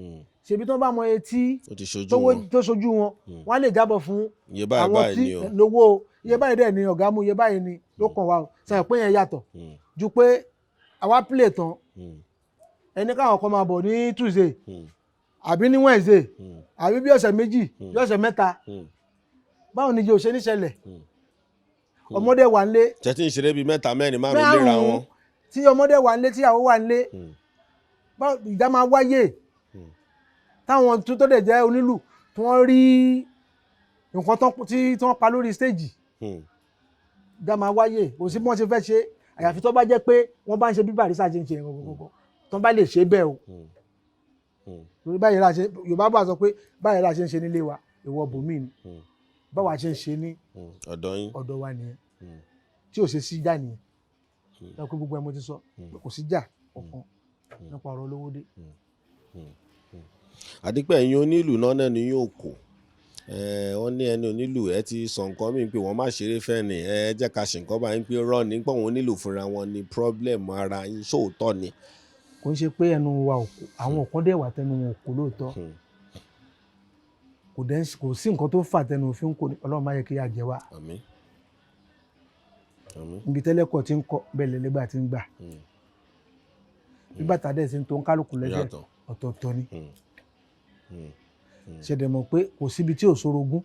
ṣebí tó bá mọ etí Ó ti ṣojú tówó wọn. tó ṣojú wọn, wọ́n á lè jábọ̀ fún Iye báyìí àwọn báyìí tí ni o. lówó iye báyìí dẹ̀ ni ọ̀gá mú, iye báyìí ni ló kàn wá o. Sọ pé yẹn yàtọ̀ ju pé àwa play tán, ẹni káwọn kan máa bọ̀ ní Tuesday àbí ní Wednesday àbí bí ọ̀sẹ̀ 2, bí ọ̀sẹ̀ 3. Báwo ni ìjẹ́ òṣè níṣẹ̀lẹ̀? Ọmọdé wà nílé. Tẹ́tí ń ṣeré bíi mẹ́ta, mẹ́rin, márùn-ún léra wọn. Márùn-ún, tí ọmọdé wà nílé, tíyàwó wà nílé, báwo ìjà máa wáyé? Táwọn tó dẹ̀ jẹ́ onílù tí wọ́n rí nǹkan tí wọ́n pa lórí stage, ìjà máa wáyé. Kò sí bí wọ́n ṣe fẹ́ ṣe, àyàfi tó bá jẹ́ pé wọ́n bá ń ṣe bí Barrister ṣe ń ṣe gbogbogbò, tó bá lè ṣe bẹ́ẹ̀ o. Torí báyìí la ṣe, Yorùbá bá sọ pé báyìí la ṣe ń ṣe nílé wa, ìwọ bòmí ni. Báwa ṣe ń ṣe ní Ọ̀dọ̀ yín. ọ̀dọ̀ wa nìyẹn tí ò ṣe sí jà nìyẹn. Ẹ kó gbogbo ẹ mo ti sọ pé kò sí jà kankan nípa ọ̀rọ̀ olówó dé. Àdìpẹ́ ẹ̀yin onílù náà nẹ́nu yóò kò. Wọ́n ní ẹni onílù ẹ ti sọ nǹkan mi pé wọ́n má ṣeré fẹ́ ni ẹ jẹ́ ká ṣe nǹkan báyìí pé rọ́ ní pé àwọn onílù fúnra wọn ní problem ara yín, ṣóòótọ́ ni? Kò ń ṣe pé ẹnu wa ò kò, àwọn kan dẹ̀ wà tẹnu wọn ò kò lóòótọ́. Kò dẹ̀ kò sí nǹkan tó fà tẹnu òfin kò ní. Ọlọ́run má yẹ kí yà jẹ wá. Àmín, àmín. Ibi tẹ́lẹ̀kọ̀ ti ń kọ bẹ́ẹ̀ lẹ́lẹ́gbà ti ń gbà. Bí bàtà dẹ̀ ti ń tó ń kálukú lẹ́sẹ̀ Yàtọ̀. ọ̀tọ̀ọ̀tọ̀ ni. Ṣe dẹ̀ mọ̀ pé kò síbi tí ò sorogún?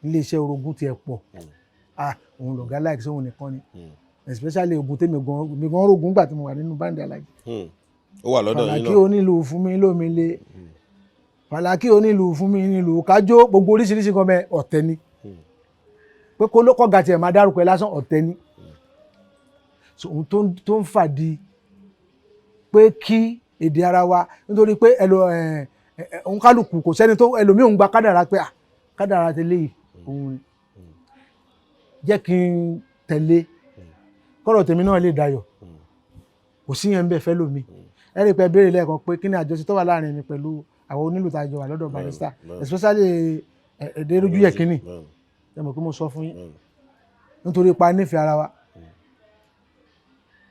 Iléeṣẹ́ orogún tiẹ̀ pọ̀. Ah, òun lọ̀gá láìsí sóhun nìkan ni. Especially ogun tèmi gan, mi gan rogun gbà tí mo wà nínú band alájí. Ó wà lọ́dọ̀ yín Fàlàkì náà. onílù fún mi lómi lé, Fàlàkì onílù fún mi nílùú kájó, gbogbo oríṣiríṣi kan bẹ, ọ̀tẹ̀ ni. Pé kó ló kọ́ tiẹ̀ máa dárúkọ ẹ lásán, ọ̀tẹ̀ ni. So ohun tó ń fà di pé kí èdè ara wa, nítorí pé ẹlò ẹ ẹ òun kálukú, kò sẹ́ni tó ẹlòmíì òun gba kádàrá pé à kádàrá tẹ́lẹ̀ yìí, òun ni jẹ́ kí n tẹ̀lé kọ́rọ̀ tèmi náà lè dayọ̀. Kò sí yẹn ń bẹ̀ fẹ́ lómi. Ẹ rí i pé béèrè lẹ́ẹ̀kan pé kí ni àjọṣe tó wà láàrin mi pẹ̀lú àwọn onílù tá a jọ wà lọ́dọ̀ Barrister, especially Ẹ̀ẹ́dẹ́rújú Yẹ̀kínì. Ẹ mọ̀ pé mo sọ fún yín nítorí pa nífẹ̀ẹ́ ara wa,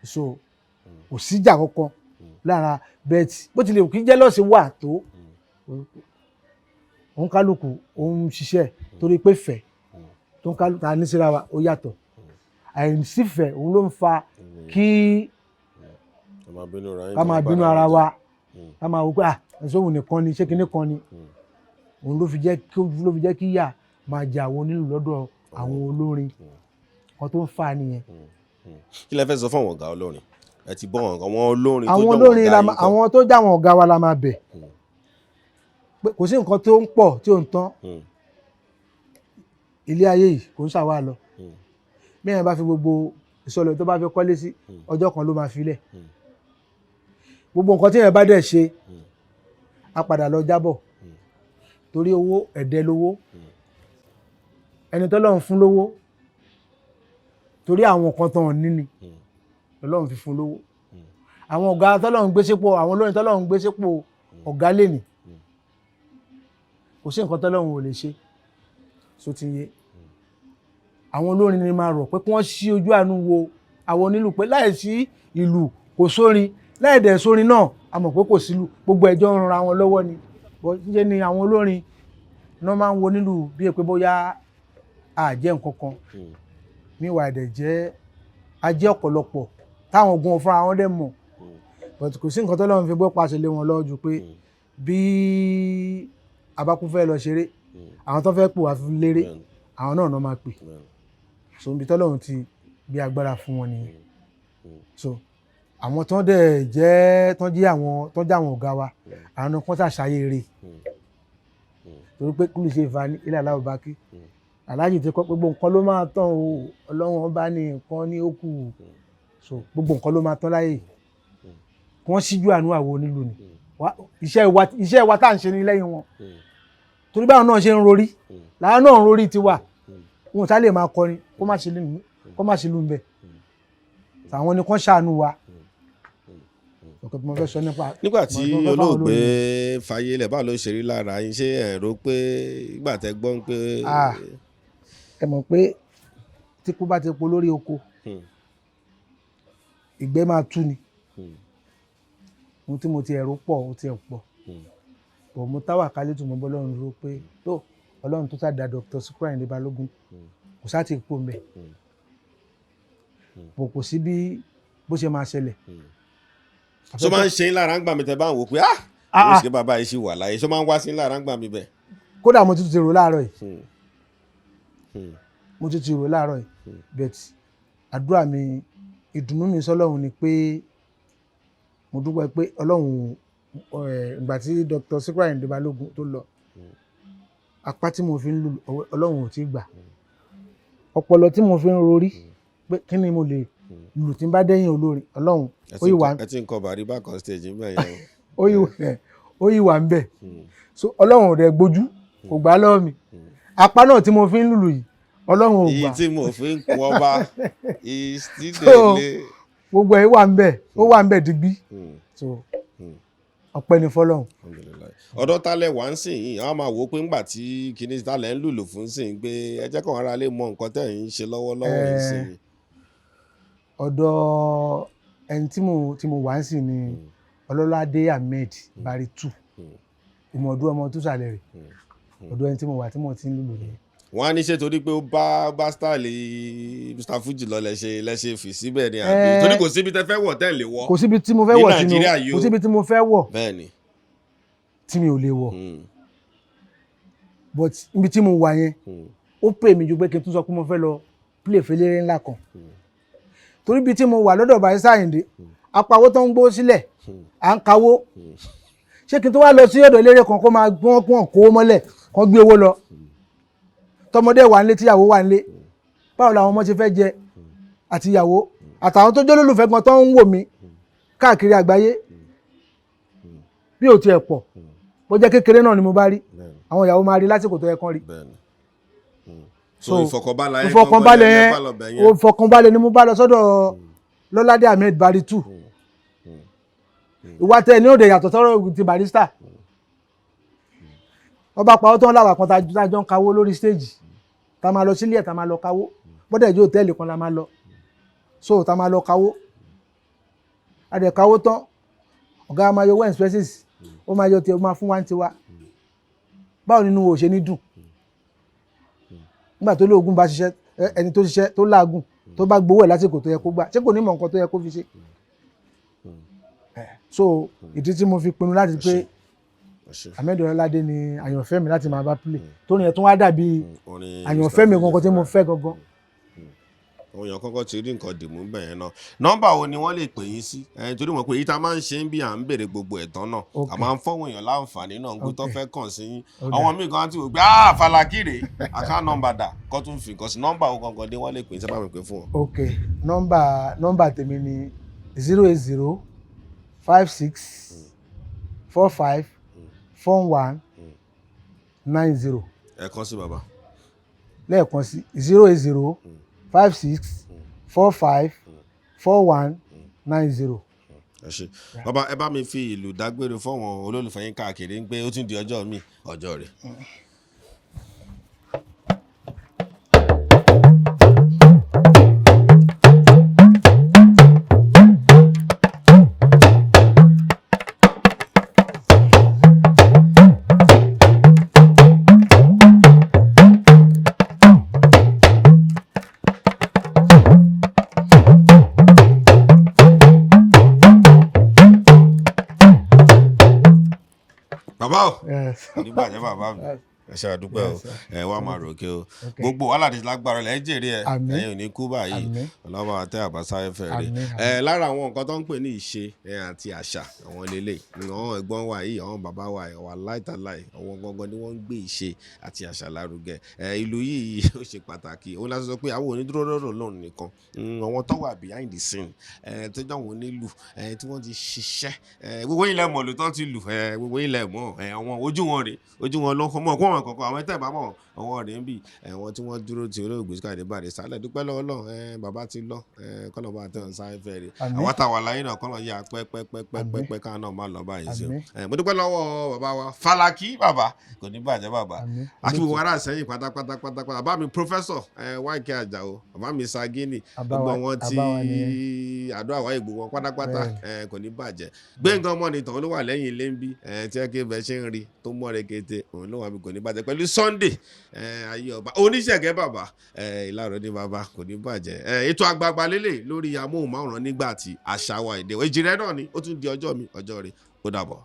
so kò síjà kankan lára bẹ́ẹ̀tì. Bó tilẹ̀ kí jealousy wà tó, òun kálukú òun ṣiṣẹ́ torí pé fẹ́ tó ń kálukú ta ní síra wa ó yàtọ̀. Àìsífẹ́ òun ló ń fa kí ká máa bínú ara wa, ká máa wò pé ah, ẹ̀sọ́ òun nìkan ni, ṣé kinní kan ni. Òun ló fi jẹ́ kí yà máa jẹ àwọn onílù lọ́dọ̀ àwọn olórin kan tó ń fa nìyẹn. Kí lẹ fẹ́ sọ fún àwọn ọ̀gá olórin? Ẹ ti bọ́ àwọn olórin tó Àwọn jọ olórin ọ̀gá la yín máa kọ́. Àwọn tó já àwọn ọ̀gá wa la máa bẹ̀ pé kò sí nǹkan tó ń pọ̀ tí ò ń tán. Ilé ayé yìí kò ń ṣàwà lọ. Bí èèyàn bá fi gbogbo ìsọlọ tó bá fi kọ́lé sí, ọjọ́ kan ló máa filẹ̀. Gbogbo nǹkan tí èèyàn bá dẹ̀ ṣe, á padà lọ jábọ̀, torí owó ẹ̀dẹ́ lówó. Ẹni tọ́lọ́run fún lówó, torí àwọn nǹkan tán ní ni Ọlọ́run fi fún lówó. Àwọn ọ̀gá tọ́lọ́run gbé sípò, àwọn olórin tọ́lọ́run gbé sípò ọ̀gá lẹ́nì, kò sí nǹkan tọ́lọ́run ò lè ṣe. So ti yé àwọn olórin ni máa rọ̀ pé kí wọ́n ṣí ojú àánú wo àwọn onílù, pé láì sí ìlù kò sórin, láì dẹ̀ sórin náà a mọ̀ pé kò sílù. Gbogbo ẹjọ́ ń ran wọn lọ́wọ́ ni. Ṣe ni àwọn olórin náà máa ń wo nílù bíi pé bóyá a jẹ́ nǹkan kan, míwàá ẹ̀dẹ̀ jẹ́ a jẹ́ ọ̀pọ̀lọpọ̀ táwọn ogun fúnra wọn dẹ̀ mọ̀. But kò sí nǹkan tọ́lọ́run fi gbọ́ pàṣẹ lé wọn lọ́wọ́ ju pé bí abákú fẹ́ lọ ṣeré, àwọn tó fẹ́ pò wá fún léré, àwọn náà náà máa pè. So ibi tọ́lọ́run ti gbé agbára fún wọn nìyẹn. So àwọn tó dẹ̀ jẹ́ tó jẹ́ àwọn tó jẹ́ àwọn ọ̀gá wa, àwọn kan ṣàṣàyè rè, torí pé kúlù ṣe ìfà ní ilé aláwọ̀ bá kí aláàjì ti kọ́, gbogbo nǹkan ló máa tán o, Ọlọ́run bá ní nǹkan ní ó kù. So gbogbo nǹkan ló máa tán láyè. Kí wọ́n ṣíjú àánú àwọn onílù ni. Iṣẹ́ wa tá à ń ṣe ní lẹ́yìn wọn, torí báwọn náà ṣe ń rorí làwọn náà ń rorí tiwa. Wọn ò sá lè máa kọrin kó má ṣe lù ń bẹ̀. Àwọn ni kán ṣàánú wa. Ọ̀kẹ́ tí mo fẹ́ sọ nípa Nígbà tí mo fẹ́ fáwọn olóògbé olórin. fayé lẹ̀, báwo ló ṣe rí lára yín? Ṣé ẹ rò pé ìgbà tẹ́ gbọ́ pé Ah, ẹ mọ̀ pé tí kú bá ti po lórí oko, ìgbẹ́ máa tú ni. Ohun tí mo ti ẹ̀rọ pọ̀, ó ti ẹ̀ pọ̀ bọ̀. Mo táwà kálí tù mọ́ bọ́lọ́run dúró pé tó Ọlọ́run tó sá da Dr. Sikiru Ayinde Balógun, kò sá ti kú mbẹ̀ bọ̀, kò sí bí bó ṣe máa ṣẹlẹ̀. Ṣó máa ń ṣe yín lára ń gbà mí tẹ́ bá ń wò pé ah, Ah, ó ah. ṣe bàbá yìí ṣì wà láyé? Ṣó máa ń wá sí yín lára ń gbà mí bẹ́ẹ̀? Kódà mo tún ti rò láàárọ̀ yìí. Mo tún ti rò láàárọ̀ yìí, but àdúrà mi, ìdùnnú mi sọ́lọ́run ni pé mo dúpẹ́ pé Ọlọ́run ìgbà tí Dr. Sikiru Ayinde Balógun tó lọ, apá tí mo fi ń lù, Ọlọ́run ò tí gbà. Ọpọlọ tí mo fi ń rorí pé kí ni mo lè lù tí n bá dẹ́yìn olórin, Ọlọ́run Ẹ ó ti yìí ń wà ẹ ti ń kọ bàrí bákan stage ń bẹ̀ yẹn o. Ó yìí wà ń bẹ̀. So Ọlọ́run ò dẹ̀ gbójú, kò gbà á lọ́wọ́ mi. Apá náà tí mo fi ń lùlù yìí, Ọlọ́run ò Èyí gbà. tí mo fi ń kú ọba ìsídẹ̀lẹ̀. Gbogbo ẹ̀ wà ń bẹ̀, ó wà ń bẹ̀ digbí. So ọpẹ́ ni fọ́lọ́run. Alhamdulillah. Ọ̀dọ́ tálẹ̀ wá ń sìn yìí, àwọn máa wò ó pé ńgbà tí kinní tálẹ̀ ń lùlù fún sìn pé ẹ jẹ́ káwọn ará lè mọ nǹkan tẹ̀ ń ṣe lọ́wọ́lọ́wọ́ yìí sìn. Ọ̀dọ̀ ẹni tí mo wà ń sìn ni Ọlọ́ládé Ahmed Bari two, ìmọ̀ọ́dún ọmọ tó sàlẹ̀ rẹ̀. Ọ̀dọ̀ ẹni tí mo wà tí mo ti ń lùlù nìyẹn. Wọ́n á ní ṣe torí pé ó bá style Mr Fuji lọ lẹ́ṣẹ̀ fi síbẹ̀ ni, àbí torí kò síbi tẹ́ fẹ́ wọ̀ tẹ́ lè wọ̀? Kò síbi tí mo fẹ́ Ní wọ̀ tí mi Nàìjíríà yìí o. Kò síbi tí mo fẹ́ wọ̀ tí mi ò lè wọ̀, but ibi tí mo wà yẹn, ó pè mí ju pé kí n tún sọ pé mo fẹ́ lọ play fẹ́lẹ́rẹ́ ńlá kan, torí ibi tí mo wà lọ́dọ̀ Barrister Àyìndé, apawó tó ń gbó sílẹ̀, à ń kawó. Ṣé kí n tó wá lọ sí ọ̀dọ̀ eléré kan kó máa gbọ́n kó kó mọ́lẹ̀ kó gbé owó lọ, tọmọdé wà nílé, tíyàwó wà nílé, báwo làwọn ọmọ ṣe fẹ́ jẹ, àti ìyàwó àtàwọn tó jẹ́ olólùfẹ́ gan tó ń wò mí káàkiri àgbáyé? Bí ò tiẹ̀ pọ̀, bó jẹ́ kékeré náà ni mo bá rí, àwọn ìyàwó máa rí lásìkò tó yẹ kán rí. So ìfọ̀kànbalẹ̀ yẹn ìfọ̀kànbalẹ̀ gangan yẹn lẹ bá lọ bẹ̀ yẹn. Ìfọ̀kànbalẹ̀ ni mo bá lọ sọ́dọ̀ Lọ́ládé Ahmed Bari two. Ìwà tẹ ní òde yàtọ̀ sọ́rọ̀ ti Barrister. Wọ́n bá pa ọ́ tán láwà kan tá a jọ ń kawó lórí stage, tá a máa lọ sílé ẹ̀, tá a máa lọ kawó, bọ́dẹ̀ ìjọ hòtẹ́ẹ̀lì kan la máa lọ, so tá a máa lọ kawó. A dẹ̀ kawó tán, ọ̀gá máa yọ owó expenses, ó máa yọ tiẹ̀, ó máa fún wa ní tiwa. Báwo nínú wo ṣe ní dùn nígbà tó lóògùn bá ṣiṣẹ́, ẹni tó ṣiṣẹ́ tó láàgùn, tó bá gbowó ẹ̀ lásìkò tó yẹ kó gbà, ṣé kò ní mọ̀ nǹkan tó yẹ kó fi ṣe? So ìdí tí mo fi pinnu láti pé Ẹ ṣé. Ahmed Ọlọ́ládé ni àyànfẹ́ mi láti máa bá play, tó ní ẹ̀ tún wá dàbí Orin àyànfẹ́ mi Mr. gangan tí mo Fuji. fẹ́ gangan. Àwọn èèyàn kọ́kọ́ ti rí nǹkan dìmú bẹ́ẹ̀ yẹn náà. Nọ́mbà wo ni wọ́n lè pè yín sí? Ẹ torí mọ̀ pé èyí tá a máa ń ṣe ń bí à ń béèrè gbogbo ẹ̀tàn náà, a máa ń fọ́wọ́n èèyàn láǹfààní náà ń gbé tó fẹ́ kàn sí yín. Ó dà. Àwọn míì kan á ti wò pé, ah, Falaki rèé, account number dà, kó tún fi nǹkan sí. Nọ́mbà wo gangan dé wọ́n lè pè yín sábà mi pè fún wọn? Ok, nọ́mbà tèmi ni 08056454190. Ẹ kàn sí, bàbá. Lẹ́ẹ̀kan sí, 08056454190. Ẹ ṣe, bàbá. Ẹ bá mi fi ìlú dágbére fọ́wọn olólùfẹ́ yín káàkiri ń pé ó tún di ọjọ́ mi, ọjọ́ rẹ̀. Bàbá o. Yes. Onígbàjẹ́ bàbá mi, ẹ ṣe, àdúpẹ́ o. Yes, sir. Ẹ wá máa ròkè o. Okay. Gbogbo wàhálà ti lágbára lẹ jèrè ẹ. Àmín. Ẹ̀yin ò ní kú báyìí. Àmín. Ọlọ́wọ́ àtẹ àbáṣá ẹfẹ rẹ. Àmín. Ẹ lára àwọn nǹkan tó ń pè ní ìṣe ẹ àti àṣà àwọn lélẹ̀, àwọn ẹ̀gbọ́n wa yìí, àwọn bàbá wa yìí, wà láìtàláì, àwọn gangan ni wọ́n ń gbé ìṣe àti àṣà lárugẹ. Ẹ ìlú yìí ó ṣe pàtàkì. Òun láti sọ pé àwọn onídúró lọ́rọ̀ lọ́run nìkan. Àwọn tó wà behind the scene, ẹ tó jẹ́ àwọn onílù ẹ tí wọ́n ti ṣiṣẹ́ ẹ, gbogbo ilẹ̀ mọ̀ ló tán ti lù ẹ, gbogbo ilẹ̀ mọ̀ ẹ, àwọn ojú wọn rè, ojú wọn ló mọ̀ kó wọn kọ̀ọ̀kan, àwọn tẹ̀ bá mọ̀ àwọn rè ń bì ẹ̀wọ̀n tí wọ́n dúró ti olóògbé Síkírù Àyìndé Barrister sálẹ̀. Dúpẹ́ lọ́wọ́ lọ́wọ́ ẹ, bàbá ti lọ ẹ, kọ́nà bá tẹ̀ ọ́n sáré fẹ́ rè. Àmín. Àwọn táwa láyé náà, kọ́nà yà pẹ́pẹ́pẹ́pẹ́pẹ́ káwọn náà má lọ báyìí sí o. Àmín. Ẹ mo dúpẹ́ lọ́wọ́ bàbá wa Falaki. Bàbá, kò ní bàjẹ́, bàbá. Àmín. Akíwò ará sẹ́yìn pátápátá pátápátá, bàbá mi Professor ẹ YK Àjàó, bàbá mi Sagini, gbogbo wọn tí Àbáwa nìyẹn. àdó àwáyé, gbogbo wọn pátápátá ẹ, kò ní bàjẹ́. Gbẹ̀ngàn ọmọ nìtàn ló wà lẹ́yìn ilé ń bí ẹ tí ẹ kí bẹ ṣe ń rí tó mọ́ rekete, òun ló wà mí. Kò ní bàjẹ́ pẹ̀lú Sunday ẹ ayé ọba oníṣẹ̀gẹ́, bàbá ẹ ìlàrọ̀ ní bàbá, kò ní bàjẹ́. Ẹ ètò àgbààgbà lélẹ̀ lórí amóhùnmáwòrán nígbà tí àṣà wa èdè èjì rẹ náà ni. Ó tún di ọjọ́ mi, ọjọ́ rẹ, ó dàbọ̀.